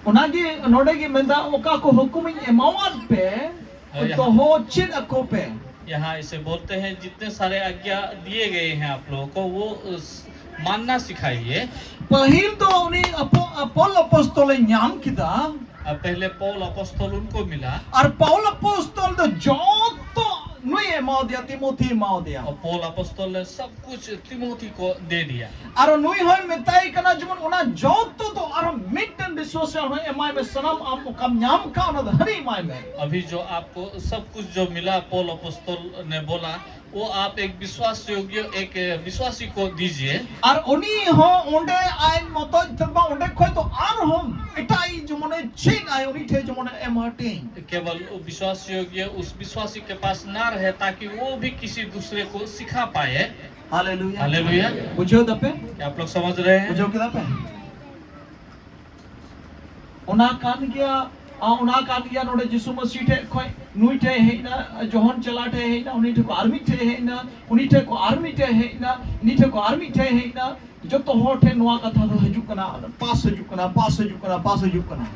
ᱚᱱᱟᱜᱮ ᱱᱚᱰᱮ ᱜᱮ ᱢᱮᱱᱫᱟ, ᱚᱠᱟ ᱠᱚ ᱦᱩᱠᱩᱢᱤᱧ ᱮᱢᱟᱣᱟᱫ ᱯᱮ, ᱦᱳᱭ, ᱫᱚᱦᱚ ᱪᱮᱫ ᱟᱠᱚ ᱯᱮ᱾ यहाँ ऐसे बोलते हैं, जितने सारे आज्ञा दिए गए हैं आप लोगों को, वो अ, मानना सिखाइए। ᱯᱟᱹᱦᱤᱞ ᱫᱚ ᱩᱱᱤ ᱟᱯᱚ- ᱯᱚᱞ ᱟᱯᱚᱥᱛᱚᱞᱮ ᱧᱟᱢ ᱠᱮᱫᱟ᱾ अब पहले पौल अपोस्तल उनको मिला। ᱟᱨ ᱯᱚᱞ ᱟᱯᱚᱥᱛᱚᱞ ᱫᱚ ᱡᱚᱛᱚ ᱱᱩᱭ ᱮᱢᱟᱣᱟᱫᱮᱭᱟ, ᱛᱤᱢᱳᱛᱷᱤ ᱮᱢᱟᱣᱟᱫᱮᱭᱟ᱾ और पौल अपोस्तल ने सब कुछ तिमोथी को दे दिया। ᱟᱨ ᱱᱩᱭ ᱦᱚᱸᱭ ᱢᱮᱛᱟᱭ ᱠᱟᱱᱟ, ᱡᱮᱢᱚᱱ ᱚᱱᱟ ᱡᱚᱛᱚ ᱫᱚ ᱟᱨᱦᱚᱸ ᱢᱤᱫᱴᱮᱱ ᱵᱤᱥᱣᱟᱥᱤ ᱦᱚᱸ ᱮᱢᱟᱭ ᱢᱮ, ᱥᱟᱱᱟᱢ ᱟᱢ ᱚᱠᱟᱢ ᱧᱟᱢ ᱠᱟᱜ ᱚᱱᱟ ᱫᱚ ᱦᱟᱹᱱᱤ ᱮᱢᱟᱭ ᱢᱮ᱾ अभी जो आपको सब कुछ जो मिला, पौल अपोस्तल ने बोला, वो आप एक विश्वास योग्य एक विश्वासी को दीजिए। ᱟᱨ ᱩᱱᱤ ᱦᱚᱸ ᱚᱸᱰᱮ ᱟᱡ ᱢᱚᱛᱚᱡ ᱛᱮᱫ ᱵᱟᱝ, ᱚᱸᱰᱮ ᱠᱷᱚᱡ ᱫᱚ ᱟᱨᱦᱚᱸ ᱮᱴᱟᱜ ᱤᱡ ᱡᱮᱢᱚᱱᱮ ᱪᱮᱫ ᱟᱭ, ᱩᱱᱤ ᱴᱷᱮᱱ ᱡᱮᱢᱚᱱᱮ ᱮᱢ ᱦᱟᱹᱴᱤᱧ᱾ केवल विश्वास योग्य उस विश्वासी के पास ना रहे, ताकि वो भी किसी दूसरे को सिखा पाए। ᱦᱟᱞᱮᱞᱩᱭᱟ᱾ ᱦᱟᱞᱮᱞᱩᱭᱟ᱾ ᱵᱩᱡᱷᱟᱹᱣ ᱫᱟᱯᱮ? क्या आप लोग समझ रहे हैं? ᱵᱩᱡᱷᱟᱹᱣ ᱠᱮᱫᱟ ᱯᱮ? ᱚᱱᱟ ᱠᱟᱱ ᱜᱮᱭᱟ᱾ ᱟᱨ ᱚᱱᱟ ᱠᱟᱱ ᱜᱮᱭᱟ, ᱱᱚᱰᱮ ᱡᱤᱥᱩ ᱢᱟᱹᱥᱤ ᱴᱷᱮᱡ ᱠᱷᱚᱡ ᱱᱩᱭ ᱴᱷᱮᱡ ᱦᱮᱡ ᱮᱱᱟ, ᱡᱚᱦᱚᱱ ᱪᱟᱞᱟ ᱴᱷᱮᱡ ᱦᱮᱡ ᱮᱱᱟ, ᱩᱱᱤ ᱴᱷᱮᱡ ᱠᱷᱚᱡ ᱟᱨ ᱢᱤᱫ ᱴᱷᱮᱡ ᱦᱮᱡ ᱮᱱᱟ, ᱩᱱᱤ ᱴᱷᱮᱡ ᱠᱷᱚᱡ ᱟᱨ ᱢᱤᱫ ᱴᱷᱮᱡ ᱦᱮᱡ ᱮᱱᱟ, ᱩᱱᱤ ᱴᱷᱮᱡ ᱠᱷᱚᱡ ᱟᱨ ᱢᱤᱫ ᱴᱷᱮᱡ ᱦᱮᱡ ᱮᱱᱟ᱾ ᱡᱚᱛᱚ ᱦᱚᱲ ᱴᱷᱮᱡ ᱱᱚᱣᱟ ᱠᱟᱛᱷᱟ ᱫᱚ ᱦᱤᱡᱩᱜ ᱠᱟᱱᱟ, ᱯᱟᱥ ᱦᱤᱡᱩᱜ ᱠᱟᱱᱟ, ᱯᱟᱥ ᱦᱤᱡᱩᱜ ᱠᱟᱱᱟ, ᱯᱟᱥ ᱦᱤᱡᱩᱜ ᱠᱟᱱᱟ᱾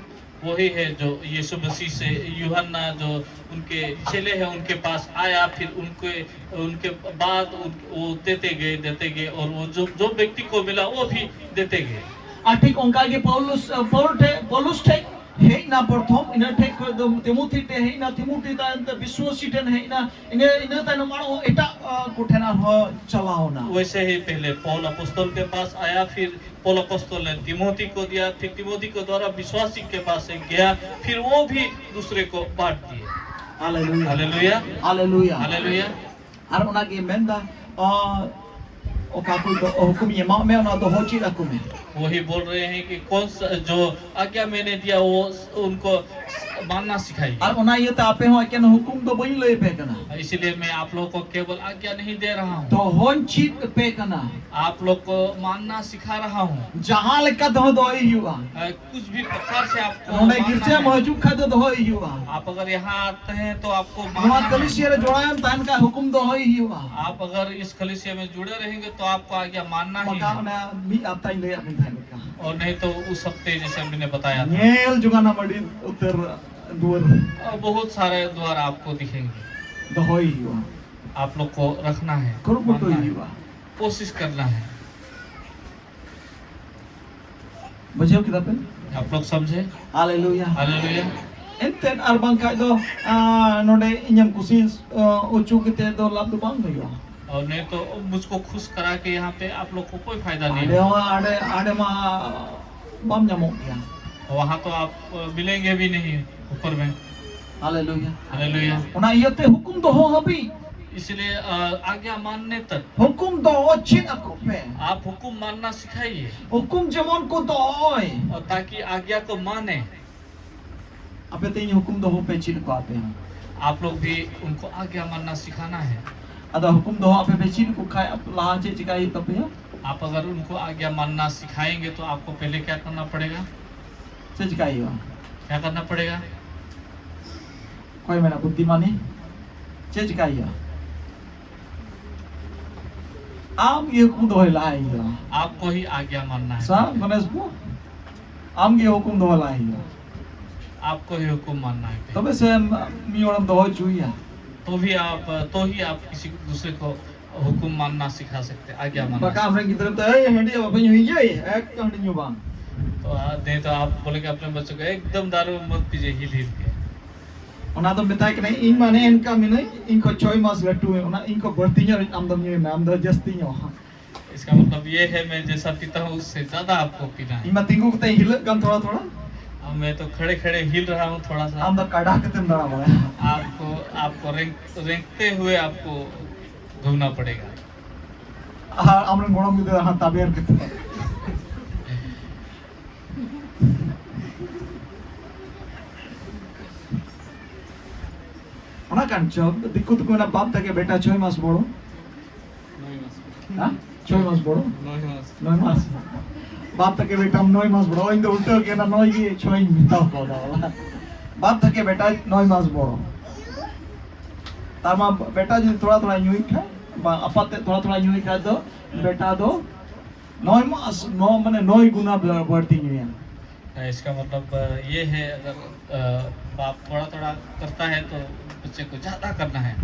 वही है जो यीशु मसीह से यूहन्ना जो उनके चेले हैं उनके पास आया, फिर उनके उनके बाद उन, वो देते गए, देते गए, और वो जो जो व्यक्ति को मिला वो भी देते गए। ᱟᱨ ᱴᱷᱤᱠ ᱚᱱᱠᱟ ᱜᱮ ᱯᱟᱣᱞᱩᱥ ᱯᱟᱣᱞᱩᱥ ᱴᱷᱮᱡ ᱯᱟᱣᱞᱩᱥ ᱴᱷᱮᱡ ᱦᱮᱡ ᱮᱱᱟ ᱯᱨᱚᱛᱷᱚᱢ, ᱤᱱᱟᱹ ᱴᱷᱮᱡ ᱠᱷᱚᱡ ᱫᱚ ᱛᱤᱢᱳᱛᱷᱤ ᱴᱷᱮᱡ ᱦᱮᱡ ᱮᱱᱟ, ᱛᱤᱢᱳᱛᱷᱤ ᱛᱟᱭᱚᱢ ᱛᱮ ᱵᱤᱥᱣᱟᱥᱤ ᱴᱷᱮᱱ ᱦᱮᱡ ᱮᱱᱟ, ᱤᱱᱟᱹ ᱤᱱᱟᱹ ᱛᱟᱭᱱᱚᱢ ᱟᱨᱦᱚᱸ ᱮᱴᱟᱜ ᱠᱚ ᱴᱷᱮᱱ ᱟᱨᱦᱚᱸ ᱪᱟᱞᱟᱣ ᱮᱱᱟ᱾ वैसे ही पहले पौल अपोस्तल के पास आया, फिर पौल अपोस्तल ने तिमोथी को दिया, फिर तिमोथी के द्वारा विश्वासी के पास एक गया, फिर वो भी दूसरे को बांट दिए। ᱦᱟᱞᱮᱞᱩᱭᱟ᱾ ᱦᱟᱞᱮᱞᱩᱭᱟ᱾ ᱦᱟᱞᱮᱞᱩᱭᱟ᱾ ᱦᱟᱞᱮᱞᱩᱭᱟ᱾ ᱟᱨ ᱚᱱᱟᱜᱮ ᱢᱮᱱᱫᱟ, ᱚᱠᱟ ᱠᱚ ᱦᱩᱠᱩᱢ ᱮᱢᱟᱜ ᱢᱮ, ᱚᱱᱟ ᱫᱚᱦᱚ ᱪᱮᱫ ᱟᱠᱚ ᱢᱮ᱾ वही बोल रहे हैं कि कौन सा जो आज्ञा मैंने दिया, वो उनको मानना सिखाइए। ᱟᱨ ᱚᱱᱟ ᱤᱭᱟᱹᱛᱮ ᱟᱯᱮ ᱦᱚᱸ ᱮᱠᱮᱱ ᱦᱩᱠᱩᱢ ᱫᱚ ᱵᱟᱹᱧ ᱞᱟᱹᱭ ᱟᱯᱮ ᱠᱟᱱᱟ᱾ इसीलिए मैं आप लोगों को केवल आज्ञा नहीं दे रहा हूँ। ᱫᱚᱦᱚᱧ ᱪᱮᱫ ᱟᱯᱮ ᱠᱟᱱᱟ᱾ आप लोग को मानना सिखा रहा हूँ। ᱡᱟᱦᱟᱸ ᱞᱮᱠᱟ ᱫᱚᱦᱚ ᱫᱚᱦᱚᱭ ᱦᱩᱭᱩᱜᱼᱟ᱾ अ, कुछ भी प्रकार से आपको ᱱᱚᱰᱮ मानना ᱜᱤᱨᱡᱟᱹᱢ है। ᱦᱤᱡᱩᱜ ᱠᱷᱟᱡ ᱫᱚ ᱫᱚᱦᱚᱭ ᱦᱩᱭᱩᱜᱼᱟ᱾ आप अगर यहाँ आते हैं तो आपको ᱱᱚᱣᱟ मानना है। ᱠᱟᱹᱞᱤᱥᱤᱭᱟ ᱨᱮ ᱡᱚᱲᱟᱣᱮᱢ ᱛᱟᱦᱮᱱ ᱠᱷᱟᱡ ᱦᱩᱠᱩᱢ ᱫᱚᱦᱚᱭ ᱦᱩᱭᱩᱜᱼᱟ᱾ आप अगर इस कलिसिया में जुड़े रहेंगे तो आपको आज्ञा मानना ही ᱵᱟᱠᱷᱟᱡ है। ᱚᱱᱟ ᱢᱤᱫ ᱦᱟᱯᱛᱟᱧ ᱞᱟᱹᱭᱟᱫ ᱵᱮᱱ ᱛᱟᱦᱮᱱ ᱞᱮᱠᱟ᱾ और नहीं तो उस हफ्ते जैसे मैंने बताया था। ᱧᱮᱞ ᱡᱚᱝᱟ ᱱᱟᱢ ᱟᱹᱰᱤ ᱩᱛᱟᱹᱨ ᱫᱩᱣᱟᱹᱨ᱾ और बहुत सारे द्वार आपको दिखेंगे। ᱫᱚᱦᱚᱭ ᱦᱩᱭᱩᱜᱼᱟ᱾ आप लोग को रखना है, ᱠᱩᱨᱩᱢᱩᱴᱩᱭ मानना है, ᱦᱩᱭᱩᱜᱼᱟ᱾ कोशिश करना है। ᱵᱩᱡᱷᱟᱹᱣ ᱠᱮᱫᱟ ᱯᱮ? आप लोग समझे? ᱦᱟᱞᱮᱞᱩᱭᱟ᱾ हालेलुया। ᱮᱱᱛᱮᱫ ᱟᱨ ᱵᱟᱝᱠᱷᱟᱡ ᱫᱚ, ᱟ, ᱱᱚᱰᱮ ᱤᱧᱮᱢ ᱠᱩᱥᱤ, ᱟ, ᱦᱚᱪᱚ ᱠᱟᱛᱮ ᱫᱚ ᱞᱟᱵᱷ ᱫᱚ ᱵᱟᱝ ᱦᱩᱭᱩᱜᱼᱟ᱾ और नहीं तो मुझको खुश करा के यहाँ पे आप लोग को कोई फायदा नहीं ᱟᱸᱰᱮ होगा। ᱦᱚᱸ, ᱟᱸᱰᱮ, ᱟᱸᱰᱮ ᱢᱟ ᱵᱟᱢ ᱧᱟᱢᱚᱜ ᱜᱮᱭᱟ᱾ वहाँ तो आप, अ, मिलेंगे भी नहीं ऊपर में। ᱦᱟᱞᱮᱞᱩᱭᱟ᱾ हालेलुया। ᱚᱱᱟ ᱤᱭᱟᱹᱛᱮ ᱦᱩᱠᱩᱢ ᱫᱚᱦᱚ ᱦᱟᱹᱵᱤᱡ᱾ इसलिए, अ, आज्ञा मानने तक। ᱦᱩᱠᱩᱢ ᱫᱚᱦᱚ ᱪᱮᱫ ᱟᱠᱚ ᱯᱮ᱾ आप हुक्म मानना सिखाइए। ᱦᱩᱠᱩᱢ ᱡᱮᱢᱚᱱ ᱠᱚ ᱫᱚᱦᱚᱭ᱾ और ताकि आज्ञा को माने। ᱟᱯᱮ ᱛᱮᱧ ᱦᱩᱠᱩᱢ ᱫᱚᱦᱚ ᱯᱮ ᱪᱮᱫ ᱟᱠᱚᱣᱟ ᱯᱮ᱾ आप लोग भी उनको आज्ञा मानना सिखाना है। ᱟᱫᱚ ᱦᱩᱠᱩᱢ ᱫᱚᱦᱚ ᱟᱯᱮ ᱯᱮ ᱪᱮᱫ ᱟᱠᱚ ᱠᱷᱟᱡ ᱞᱟᱦᱟ ᱪᱮᱫ ᱪᱤᱠᱟᱭ ᱦᱩᱭᱩᱜ ᱛᱟᱯᱮᱭᱟ? आप अगर उनको आज्ञा मानना सिखाएंगे तो आपको पहले क्या करना पड़ेगा? ᱪᱮᱫ ᱪᱤᱠᱟᱭ ᱦᱩᱭᱩᱜᱼᱟ? क्या करना पड़ेगा? ᱚᱠᱚᱭ ᱢᱮᱱᱟ ᱵᱩᱫᱽᱫᱷᱤᱢᱟᱱᱤ? ᱪᱮᱫ ᱪᱤᱠᱟᱭ ᱦᱩᱭᱩᱜᱼᱟ? ᱟᱢ ᱜᱮ ᱦᱩᱠᱩᱢ ᱫᱚᱦᱚᱭ ᱞᱟᱦᱟᱭ ᱦᱩᱭᱩᱜᱼᱟ᱾ आपको ही आज्ञा मानना है। ᱥᱟ ᱜᱚᱱᱮᱥ ᱵᱩ, ᱟᱢ ᱜᱮ ᱦᱩᱠᱩᱢ ᱫᱚᱦᱚ ᱞᱟᱦᱟᱭ ᱦᱩᱭᱩᱜᱼᱟ᱾ आपको ही हुक्म मानना है। ᱛᱚᱵᱮ ᱥᱮ ᱢᱤᱫ ᱦᱚᱲᱮᱢ ᱫᱚᱦᱚ ᱦᱚᱪᱚᱭᱮᱭᱟ᱾ तो भी आप, तो ही आप किसी दूसरे को हुक्म मानना सिखा सकते हैं, आज्ञा मानना। ᱵᱟᱠᱷᱟᱱ ᱟᱢᱨᱮᱱ ᱜᱤᱫᱽᱨᱟᱹ ᱫᱚ, "ᱮᱭ, ᱦᱟᱺᱰᱤ ᱵᱟᱹᱧ ᱧᱩᱭ ᱜᱮᱭᱟ, ᱮᱠᱫᱚᱢ ᱦᱟᱺᱰᱤ ᱧᱩ ᱵᱟᱝ।" तो, आ, नहीं तो आप बोलेंगे अपने बच्चों को, "एकदम दारू मत पीजिए, हिल हिल के।" ᱚᱱᱟ ᱫᱚ ᱢᱮᱛᱟᱭ ᱠᱟᱱᱟ, "ᱤᱧ ᱢᱟ ᱱᱮ ᱮᱱᱠᱟ ᱢᱤᱱᱟᱹᱧ, ᱤᱧ ᱠᱷᱚᱱ ᱪᱷᱚᱭ ᱢᱟᱥ ᱞᱟᱹᱴᱩ ᱢᱮ, ᱚᱱᱟ ᱤᱧ ᱠᱷᱚᱱ ᱵᱟᱹᱲᱛᱤ ᱧᱚᱜ ᱟᱢ ᱫᱚᱢ ᱧᱩᱭ ᱢᱮ, ᱟᱢ ᱫᱚ ᱡᱟᱹᱥᱛᱤ ᱧᱚᱜ।" इसका मतलब ये है, मैं जैसा पीता हूँ, उससे ज्यादा आपको पीना है। ᱤᱧ ᱢᱟ ᱛᱤᱸᱜᱩ ᱠᱟᱛᱮ ᱤᱧ ᱦᱤᱞᱟᱹᱜ ᱠᱟᱱ ᱛᱷᱚᱲᱟ ᱛᱷᱚᱲᱟ। अब मैं तो खड़े खड़े हिल रहा हूँ थोड़ा सा। ᱟᱢ ᱫᱚ ᱠᱟᱰᱟ ᱠᱟᱛᱮᱢ ᱫᱟᱬᱟ ᱵᱟᱲᱟᱭᱟ᱾ आपको, आपको रेंग-, रेंगते हुए आपको घूमना पड़ेगा। ᱟᱨ ᱟᱢᱨᱮᱱ ᱜᱚᱲᱚᱢ ᱜᱤᱫᱽᱨᱟᱹ ᱦᱟᱸᱜ ᱛᱟᱵᱮᱨ ᱠᱟᱛᱮ᱾ ᱠᱟᱱ ᱪᱚ, ᱫᱤᱠᱩ ᱛᱮᱠᱚ ᱢᱮᱱᱟ, ᱵᱟᱯ ᱛᱟᱠᱮ ᱵᱮᱴᱟ ᱪᱷᱚᱭ ᱢᱟᱥ ᱵᱚᱲᱚ᱾ ᱱᱚᱭ ᱢᱟᱥ᱾ ᱦᱮᱸ? ᱪᱷᱚᱭ ᱢᱟᱥ ᱵᱚᱲᱚ? ᱱᱚᱭ ᱢᱟᱥ᱾ ᱱᱚᱭ ᱢᱟᱥ᱾ ᱵᱟᱯ ᱛᱟᱠᱮ ᱵᱮᱴᱟ ᱱᱚᱭ ᱢᱟᱥ ᱵᱚᱲᱚ᱾ ᱤᱧ ᱫᱚ ᱩᱞᱴᱟᱹᱣ ᱜᱮ, ᱚᱱᱟ ᱱᱚᱭ ᱜᱮ ᱪᱷᱚᱭ ᱤᱧ ᱢᱮᱛᱟᱣ ᱠᱟᱣᱫᱟ᱾ ᱵᱟᱯ ᱛᱟᱠᱮ ᱵᱮᱴᱟ ᱱᱚᱭ ᱢᱟᱥ ᱵᱚᱲᱚ᱾ ᱛᱟᱨ ᱢᱟ ᱵᱮᱴᱟ ᱡᱩᱫᱤ ᱛᱷᱚᱲᱟ ᱛᱷᱚᱲᱟ ᱧᱩᱭ ᱠᱷᱟᱡ, ᱵᱟ ᱟᱯᱟᱛ ᱛᱮ ᱛᱷᱚᱲᱟ ᱛᱷᱚᱲᱟ ᱧᱩᱭ ᱠᱷᱟᱡ ᱫᱚ, ᱵᱮᱴᱟ ᱫᱚ ᱱᱚᱭ ᱢᱟᱥ, ᱱᱚ-, ᱢᱟᱱᱮ ᱱᱚᱭ ᱜᱩᱱᱟ ᱵᱟ-, ᱵᱟᱹᱲᱛᱤ ᱧᱩᱭᱟ᱾ इसका मतलब, अ, ये है, अगर, अ, बाप थोड़ा-थोड़ा करता है, तो बच्चे को ज़्यादा करना है।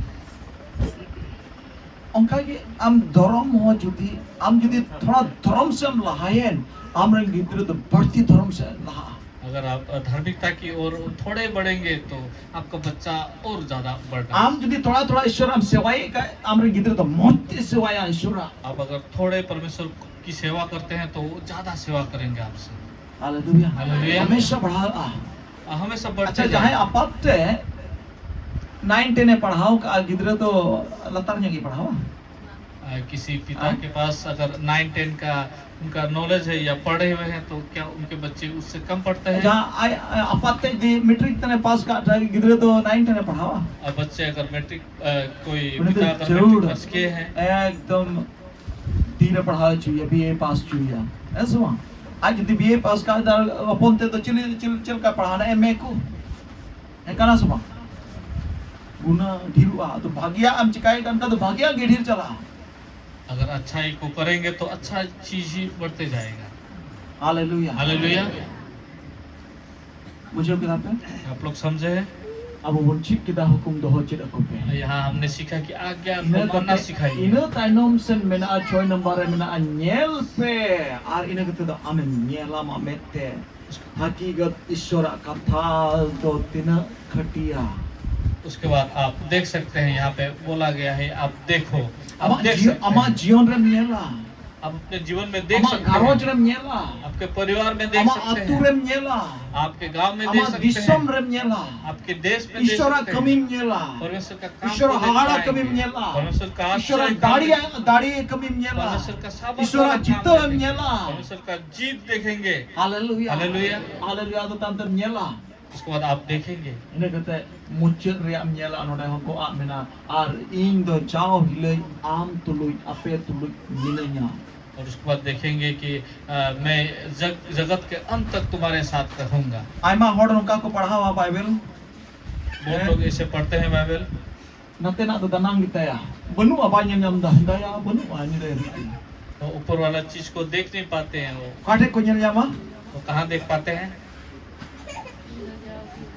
ᱚᱱᱠᱟ ᱜᱮ ᱟᱢ ᱫᱷᱚᱨᱚᱢ ᱦᱚᱸ ᱡᱩᱫᱤ, ᱟᱢ ᱡᱩᱫᱤ ᱛᱷᱚᱲᱟ ᱫᱷᱚᱨᱚᱢ ᱥᱮᱫ ᱮᱢ ᱞᱟᱦᱟᱭᱮᱱ, ᱟᱢᱨᱮᱱ ᱜᱤᱫᱽᱨᱟᱹ ᱫᱚ ᱵᱟᱹᱲᱛᱤ ᱫᱷᱚᱨᱚᱢ ᱥᱮᱫ ᱞᱟᱦᱟᱜᱼᱟ᱾ अगर आप, अ, धार्मिकता की ओर थोड़े बढ़ेंगे, तो आपका बच्चा और ज़्यादा बढ़ रहा है। ᱟᱢ ᱡᱩᱫᱤ ᱛᱷᱚᱲᱟ ᱛᱷᱚᱲᱟ ᱤᱥᱚᱨ ᱮᱢ ᱥᱮᱵᱟᱭᱮ ᱠᱷᱟᱡ, ᱟᱢᱨᱮᱱ ᱜᱤᱫᱽᱨᱟᱹ ᱫᱚ ᱢᱚᱡᱽ ᱛᱮ ᱥᱮᱵᱟᱭᱟ ᱤᱥᱚᱨᱟ᱾ आप अगर थोड़े परमेश्वर की सेवा करते हैं, तो वो ज़्यादा सेवा करेंगे आपसे। हालेलुया। हालेलुया। हमेशा बढ़ा, आ। हाँ, हमेशा बढ़ते अच्छा, जाएंगे। जहाँ आप पाते हैं, नाइन टेन ᱮ ᱯᱟᱲᱦᱟᱣ ᱠᱟᱜᱼᱟ ᱜᱤᱫᱽᱨᱟᱹ ᱫᱚ ᱞᱟᱛᱟᱨ ᱧᱚᱜ ᱜᱮ ᱯᱟᱲᱦᱟᱣᱟ? अ, किसी पिता हाँ? के पास अगर नाइन टेन का उनका नॉलेज है या पढ़े हुए हैं, तो क्या उनके बच्चे उससे कम पढ़ते हैं? ᱡᱟᱦᱟᱸ ᱟᱡ, ᱟᱡ ᱟᱯᱟᱛ ᱛᱮ ᱡᱩᱫᱤ ᱢᱮᱴᱨᱤᱠ ᱛᱟᱱᱮ ᱯᱟᱥ ᱠᱟᱜ ᱠᱷᱟᱡ ᱜᱤᱫᱽᱨᱟᱹ ᱫᱚ ᱱᱟᱭᱤᱱ ᱴᱮᱱ ᱮ ᱯᱟᱲᱦᱟᱣᱟ? ᱟᱨ ᱵᱟᱪᱪᱟ ᱟᱜᱟᱨ ᱢᱮᱴᱨᱤᱠ, ᱟ, ᱠᱳᱭ ᱩᱱᱤ ᱫᱚ ᱯᱤᱛᱟ ᱟᱜᱟᱨ ᱡᱟᱹᱨᱩᱲ ᱢᱮᱴᱨᱤᱠ ᱯᱟᱥ ᱠᱤᱭᱮ ᱦᱮᱸ, ᱮᱠᱫᱚᱢ ᱰᱤ ᱨᱮ ᱯᱟᱲᱦᱟᱣ ᱦᱚᱪᱚᱭᱮᱭᱟ, ᱵᱤ ᱮ ᱯᱟᱥ ᱦᱚᱪᱚᱭᱮᱭᱟ᱾ ᱦᱮᱸ ᱥᱮ ᱵᱟᱝ? ᱟᱡ ᱡᱩᱫᱤ ᱵᱤ ᱮ ᱯᱟᱥ ᱠᱟᱜ ᱠᱷᱟᱡ ᱦᱚᱯᱚᱱ ᱛᱮᱫᱚ ᱪᱮᱫ, ᱪᱮᱫ, ᱪᱮᱫ ᱞᱮᱠᱟ ᱯᱟᱲᱦᱟᱣ ᱱᱟ? ᱮᱢ ᱮ ᱠᱚ? ᱦᱮᱸ, ᱠᱟᱱᱟ ᱥᱮ ᱵᱟᱝ? ᱜᱩᱱᱟ ᱰᱷᱮᱨᱚᱜᱼᱟ᱾ ᱟᱫᱚ ᱵᱷᱟᱜᱤᱭᱟᱜ ᱮᱢ ᱪᱤᱠᱟᱭ ᱠᱷᱟᱱ ᱫᱚ ᱵᱷᱟᱜᱤᱭᱟᱜ ᱜᱮ ᱰᱷᱮᱨ ᱪᱟᱞᱟᱜᱼᱟ᱾ अगर अच्छाई को करेंगे, तो अच्छा चीज ही बढ़ते जाएगा। हालेलुया। हालेलुया। ᱵᱩᱡᱷᱟᱹᱣ ᱠᱮᱫᱟ ᱯᱮ? आप लोग समझे हैं? ᱟᱵᱚ ᱵᱚᱱ ᱪᱮᱫ ᱠᱮᱫᱟ, ᱦᱩᱠᱩᱢ ᱫᱚᱦᱚ ᱪᱮᱫ ᱟᱠᱚ ᱯᱮ᱾ यहाँ हमने सीखा कि आज्ञा को ᱤᱱᱟᱹ मानना ᱠᱟᱛᱮ, सिखाइए। ᱤᱱᱟᱹ ᱛᱟᱭᱱᱚᱢ ᱥᱮᱱ ᱢᱮᱱᱟᱜᱼᱟ, ᱪᱷᱚᱭ ᱱᱟᱢᱵᱟᱨ ᱨᱮ ᱢᱮᱱᱟᱜᱼᱟ, ᱧᱮᱞ ᱯᱮ᱾ ᱟᱨ ᱤᱱᱟᱹ ᱠᱟᱛᱮ ᱫᱚ ᱟᱢᱮᱢ ᱧᱮᱞᱟᱢ ᱟᱢ ᱢᱮᱫ ᱛᱮ᱾ ᱦᱟᱹᱠᱤᱜᱚᱛ ᱤᱥᱚᱨᱟᱜ ᱠᱟᱛᱷᱟ ᱫᱚ ᱛᱤᱱᱟᱹᱜ ᱠᱷᱟᱹᱴᱤᱭᱟ᱾ उसके बाद आप देख सकते हैं, यहाँ पे बोला गया है, आप देखो, आप ᱟᱢᱟᱜ ᱡᱤᱭᱚᱱ ᱨᱮᱢ ᱧᱮᱞᱟ᱾ आप अपने जीवन में देख सकते हैं। ᱟᱢᱟᱜ ᱜᱷᱟᱨᱚᱸᱡᱽ ᱨᱮᱢ ᱧᱮᱞᱟ᱾ आपके परिवार में देख सकते हैं। ᱟᱢᱟᱜ ᱟᱹᱛᱩ ᱨᱮᱢ ᱧᱮᱞᱟ᱾ आपके गांव में देख सकते हैं। ᱟᱢᱟᱜ ᱫᱤᱥᱚᱢ ᱨᱮᱢ ᱧᱮᱞᱟ᱾ आपके देश में देख सकते हैं। ᱤᱥᱚᱨᱟᱜ ᱠᱟᱹᱢᱤᱢ ᱧᱮᱞᱟ᱾ परमेश्वर का काम को देख पाएंगे। ᱤᱥᱚᱨᱟᱜ ᱦᱟᱦᱟᱲᱟ ᱠᱟᱹᱢᱤᱢ ᱧᱮᱞᱟ᱾ परमेश्वर का आश्चर्य ᱤᱥᱚᱨᱟᱜ ᱫᱟᱲᱮ, ᱠᱟᱹᱢᱤ। ᱫᱟᱲᱮ ᱠᱟᱹᱢᱤᱢ ᱧᱮᱞᱟ᱾ परमेश्वर का सामर्थ ᱤᱥᱚᱨᱟᱜ ᱡᱤᱛᱟᱹᱣ ᱮᱢ ᱧᱮᱞᱟ᱾ परमेश्वर का जीत देखेंगे। हालेलुया। हालेलुया। हालेलुया ᱫᱚ ᱛᱟᱢ ᱛᱮᱢ ᱧᱮᱞᱟ᱾ उसके बाद आप देखेंगे। ᱤᱱᱟᱹ ᱠᱟᱛᱮ ᱢᱩᱪᱟᱹᱫ ᱨᱮᱭᱟᱜ ᱮᱢ ᱧᱮᱞᱟ, ᱱᱚᱰᱮ ᱦᱚᱸ ᱜᱚᱜ ᱟᱜ ᱢᱮᱱᱟᱜᱼᱟ, "ᱟᱨ ᱤᱧ ᱫᱚ ᱡᱟᱣ ᱦᱤᱞᱟᱹᱭ ᱟᱢ ᱛᱩᱞᱩᱡ, ᱟᱯᱮ ᱛᱩᱞᱩᱡ ᱢᱤᱱᱟᱹᱧᱟ᱾" और उसके बाद देखेंगे कि, अ, मैं जग-, जगत के अंत तक तुम्हारे साथ रहूंगा। ᱟᱭᱢᱟ ᱦᱚᱲ ᱱᱚᱝᱠᱟ ᱠᱚ ᱯᱟᱲᱦᱟᱣᱟ ᱵᱟᱭᱵᱮᱞ᱾ बहुत लोग ऐसे पढ़ते हैं बाइबल। ᱱᱟᱛᱮᱱᱟᱜ ᱫᱚ ᱫᱟᱱᱟᱝ ᱜᱮᱛᱟᱭᱟ᱾ ᱵᱟᱹᱱᱩᱜᱼᱟ, ᱵᱟᱭ ᱧᱮᱞ ᱧᱟᱢ ᱮᱫᱟ᱾ ᱫᱟᱭᱟ ᱵᱟᱹᱱᱩᱜᱼᱟ, ᱧᱤᱫᱟᱹ ᱨᱮ᱾ तो ऊपर वाला चीज को देख नहीं पाते हैं वो। ᱚᱠᱟ ᱴᱷᱮᱡ ᱠᱚ ᱧᱮᱞ ᱧᱟᱢᱟ? वो कहाँ देख पाते हैं?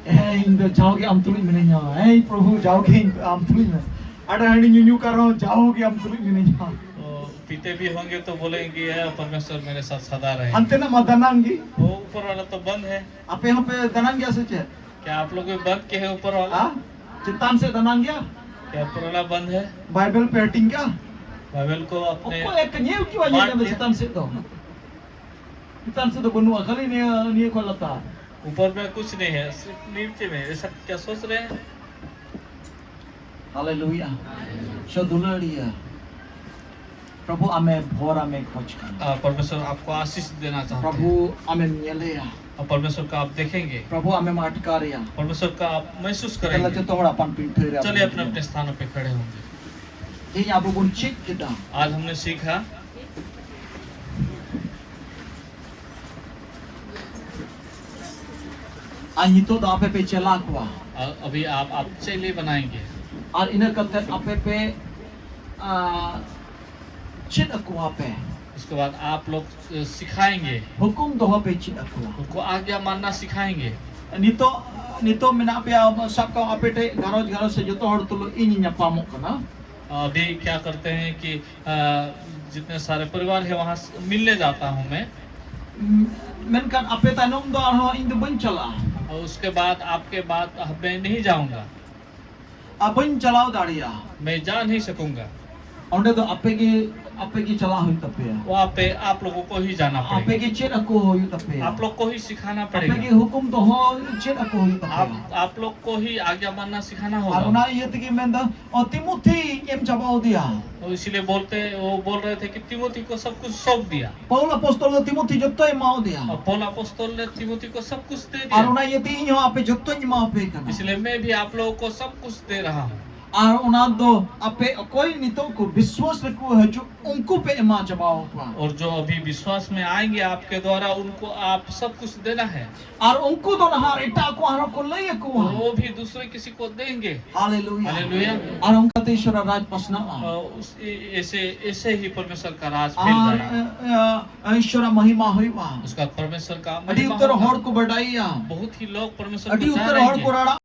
ᱮ, ᱤᱧ ᱫᱚ ᱡᱟᱣᱜᱮ ᱟᱢ ᱛᱩᱞᱩᱡ ᱢᱤᱱᱟᱹᱧᱟ᱾ ᱮ, ᱯᱨᱚᱵᱷᱩ, ᱡᱟᱣᱜᱮ ᱤᱧ ᱟᱢ ᱛᱩᱞᱩᱡ ᱢᱮᱱᱟᱧᱟ᱾ ᱟᱨ ᱦᱟᱺᱰᱤ ᱧᱩᱧᱩ ᱠᱟᱱ ᱨᱮᱦᱚᱸ ᱡᱟᱣᱜᱮ ᱟᱢ ᱛᱩᱞᱩᱡ ᱢᱤᱱᱟᱹᱧᱟ᱾ वो पीते भी होंगे तो बोलेंगे, "हे परमेश्वर मेरे साथ सदा रहे।" ᱦᱟᱱᱛᱮᱱᱟᱜ ᱢᱟ ᱫᱟᱱᱟᱝ ᱜᱮ᱾ वो ऊपर वाला तो बंद है। ᱟᱯᱮ ᱦᱚᱸᱯᱮ ᱫᱟᱱᱟᱝ ᱜᱮᱭᱟ ᱥᱮ ᱪᱮᱫ? क्या आप लोग भी बंद किए हैं ऊपर वाला? हाँ? ᱪᱮᱛᱟᱱ ᱥᱮᱫ ᱫᱟᱱᱟᱝ ᱜᱮᱭᱟ? क्या ऊपर वाला बंद है? ᱵᱟᱭᱵᱮᱞ ᱯᱮ ᱦᱟᱹᱴᱤᱧ ᱠᱟᱜᱼᱟ? बाइबल को अपने ᱚᱠᱚᱭ ᱮᱠ ᱧᱮᱞ ᱦᱚᱪᱚ ᱟᱹᱧ ᱵᱟᱝ ᱧᱮᱞ ᱢᱮ, ᱪᱮᱛᱟᱱ ᱥᱮᱫ ᱫᱚ᱾ ᱪᱮᱛᱟᱱ ᱥᱮᱫ ᱫᱚ ᱵᱟᱹᱱᱩᱜᱼᱟ, ᱠᱷᱟᱹᱞᱤ ᱱᱤᱭᱟᱹ, ᱱᱤᱭᱟᱹ ᱠᱷᱚᱱ ᱞᱟᱛᱟᱨ᱾ ऊपर में कुछ नहीं है, सिर्फ नीचे में। ऐसा क्या सोच रहे हैं? ᱦᱟᱞᱮᱞᱩᱭᱟ᱾ ᱥᱚ ᱫᱩᱞᱟᱹᱲᱤᱭᱟᱹ, ᱯᱨᱚᱵᱷᱩ ᱟᱢᱮ ᱵᱷᱚᱨ ᱟᱢᱮ ᱠᱷᱚᱡ ᱠᱟᱱᱟ᱾ ᱟᱨ ᱯᱨᱚᱵᱷᱩ ᱟᱢᱮᱢ ᱧᱮᱞᱮᱭᱟ᱾ ᱟᱨ ᱯᱨᱚᱵᱷᱩ ᱟᱢᱮᱢ ᱟᱴᱠᱟᱨᱮᱭᱟ᱾ ᱯᱨᱚᱵᱷᱩ ᱟᱢᱮᱢ ᱢᱟᱴᱠᱟᱨᱮᱭᱟ᱾ ᱯᱨᱚᱵᱷᱩ ᱟᱢᱮᱢ ᱢᱟᱴᱠᱟᱨᱮᱭᱟ᱾ ᱛᱟᱦᱞᱮ ᱡᱚᱛᱚ ᱦᱚᱲ ᱟᱯᱟᱱ ᱯᱤᱱ ᱴᱷᱟᱹᱭ ᱨᱮ ᱟᱵᱚ ᱵᱚᱱ ᱛᱤᱸᱜᱩᱱᱟ᱾ ᱪᱚᱞᱤᱭᱮ ᱟᱯᱱᱮ ᱟᱯᱱᱮ ᱥᱛᱷᱟᱱ ᱯᱮ ᱠᱷᱟᱲᱮ ᱦᱳᱝᱜᱮ᱾ ᱛᱮᱦᱮᱧ ᱟᱵᱚ ᱵᱚᱱ ᱪᱮᱫ ᱠᱮᱫᱟ᱾ ᱟᱡ ᱦᱟᱢᱱᱮ ᱥᱤᱠᱷᱟ᱾ ᱟᱨ ᱱᱤᱛᱚᱜ ᱫᱚ ᱟᱯᱮ ᱯᱮ ᱪᱮᱞᱟ ᱠᱚᱣᱟ᱾ ᱟᱨ ᱟᱵᱷᱤ ᱟᱯ, ᱟᱯ ᱪᱮᱞᱮ ᱵᱟᱱᱟᱭᱮᱸᱜᱮ᱾ ᱟᱨ ᱤᱱᱟᱹ ᱠᱟᱛᱮ ᱟᱯᱮ ᱯᱮ, ᱟ, ᱪᱮᱫ ᱟᱠᱚᱣᱟ ᱯᱮ᱾ उसके बाद आप लोग, अ, सिखाएंगे। ᱦᱩᱠᱩᱢ ᱫᱚᱦᱚ ᱯᱮ ᱪᱮᱫ ᱟᱠᱚᱣᱟ᱾ ᱩᱱᱠᱩ ᱟᱡᱽᱧᱟ ᱢᱟᱱᱱᱟ ᱥᱤᱠᱷᱟᱭᱮᱸᱜᱮ᱾ ᱱᱤᱛᱚᱜ, ᱱᱤᱛᱚᱜ ᱢᱮᱱᱟᱜ ᱯᱮᱭᱟ, ᱥᱟᱵ ᱠᱟᱜ ᱢᱮ ᱟᱯᱮ ᱴᱷᱮᱡ ᱜᱷᱟᱨᱚᱸᱡᱽ ᱜᱷᱟᱨᱚᱸᱡᱽ ᱥᱮ ᱡᱚᱛᱚ ᱦᱚᱲ ᱛᱩᱞᱩᱡ ᱤᱧ ᱧᱟᱯᱟᱢᱚᱜ ᱠᱟᱱᱟ᱾ अभी क्या करते हैं कि, अ, जितने सारे परिवार है वहाँ मिलने जाता हूँ मैं। ᱢᱮᱱᱠᱷᱟᱱ ᱟᱯᱮ ᱛᱟᱭᱱᱚᱢ ᱫᱚ ᱟᱨᱦᱚᱸ ᱤᱧ ᱫᱚ ᱵᱟᱹᱧ ᱪᱟᱞᱟᱜᱼᱟ᱾ और उसके बाद आपके बाद मैं नहीं जाऊँगा। ᱟᱨ ᱵᱟᱹᱧ ᱪᱟᱞᱟᱣ ᱫᱟᱲᱮᱭᱟᱜᱼᱟ᱾ मैं जा नहीं सकूँगा। ᱚᱸᱰᱮ ᱫᱚ ᱟᱯᱮ ᱜᱮ, ᱟᱯᱮ ᱜᱮ ᱪᱟᱞᱟᱜ ᱦᱩᱭᱩᱜ ᱛᱟᱯᱮᱭᱟ᱾ वहाँ पे आप लोगों को ही जाना ᱟᱯᱮ पड़ेगा। ᱜᱮ ᱪᱮᱫ ᱟᱠᱚ ᱦᱩᱭᱩᱜ ᱛᱟᱯᱮᱭᱟ᱾ आप लोग को ही सिखाना ᱟᱯᱮ ᱜᱮ पड़ेगा। ᱦᱩᱠᱩᱢ ᱫᱚᱦᱚ ᱪᱮᱫ ᱟᱠᱚ ᱦᱩᱭᱩᱜ ᱛᱟᱯᱮᱭᱟ᱾ आप आप लोग को ही आज्ञा मानना सिखाना ᱟᱨ होगा। ᱚᱱᱟ ᱤᱭᱟᱹ ᱛᱮᱜᱮ ᱢᱮᱱᱫᱟ, ᱚ, ᱛᱤᱢᱚᱛᱷᱤ ᱮᱢ ᱪᱟᱵᱟᱣ ᱫᱮᱭᱟ᱾ तो इसीलिए बोलते, वो बोल रहे थे कि तिमोथी को सब कुछ सौंप दिया। ᱯᱟᱣᱩᱞ ᱟᱯᱚᱥᱛᱚᱞ ᱫᱚ ᱛᱤᱢᱚᱛᱷᱤ ᱡᱚᱛᱚᱭ ᱮᱢᱟᱣ ᱫᱮᱭᱟ᱾ और पौल अपोस्तल ने तिमोथी को सब कुछ दे ᱟᱨ दिया। ᱚᱱᱟ ᱤᱭᱟᱹᱛᱮ ᱤᱧ ᱦᱚᱸ ᱟᱯᱮ ᱡᱚᱛᱚᱧ ᱮᱢᱟᱣ ᱯᱮ ᱠᱟᱱᱟ᱾ इसलिए मैं भी आप लोगों को सब कुछ दे रहा हूँ। ᱟᱨ ᱚᱱᱟ ᱫᱚ ᱟᱯᱮ ᱚᱠᱚᱭ ᱱᱤᱛᱚᱜ ᱠᱚ ᱵᱤᱥᱣᱟᱥ ᱨᱮᱠᱚ ᱦᱤᱡᱩᱜ, ᱩᱱᱠᱩ ᱯᱮ ᱮᱢᱟ ᱪᱟᱵᱟᱣ ᱠᱚᱣᱟ᱾ और जो अभी विश्वास में आएंगे आपके द्वारा, उनको आप सब कुछ देना है। ᱟᱨ ᱩᱱᱠᱩ ᱫᱚ ᱱᱟᱦᱟᱜ ᱮᱴᱟᱜ ᱠᱚ ᱟᱨᱦᱚᱸ ᱠᱚ ᱞᱟᱹᱭ ᱟᱠᱚᱣᱟ᱾ और वो भी दूसरे किसी को देंगे। ᱦᱟᱞᱮᱞᱩᱭᱟ᱾ ᱦᱟᱞᱮᱞᱩᱭᱟ᱾ ᱟᱨ ᱚᱱᱠᱟᱛᱮ ᱤᱥᱚᱨᱟᱜ ᱨᱟᱡᱽ ᱯᱟᱥᱱᱟᱜᱼᱟ᱾ और उस, ऐसे ऐसे ही परमेश्वर का राज फैल ᱟᱨ जाएगा। ᱮ, ᱮ, ᱤᱥᱚᱨᱟᱜ ᱢᱚᱦᱤᱢᱟ ᱦᱩᱭᱩᱜᱼᱟ᱾ उसका परमेश्वर का ᱟᱹᱰᱤ महिमा ᱩᱛᱟᱹᱨ होगा। ᱦᱚᱲ ᱠᱚ ᱵᱟᱰᱟᱭᱟ᱾ बहुत ही लोग परमेश्वर ᱟᱹᱰᱤ को ᱩᱛᱟᱹᱨ ᱦᱚᱲ जानेंगे। ᱠᱚ ᱨᱟᱲᱟ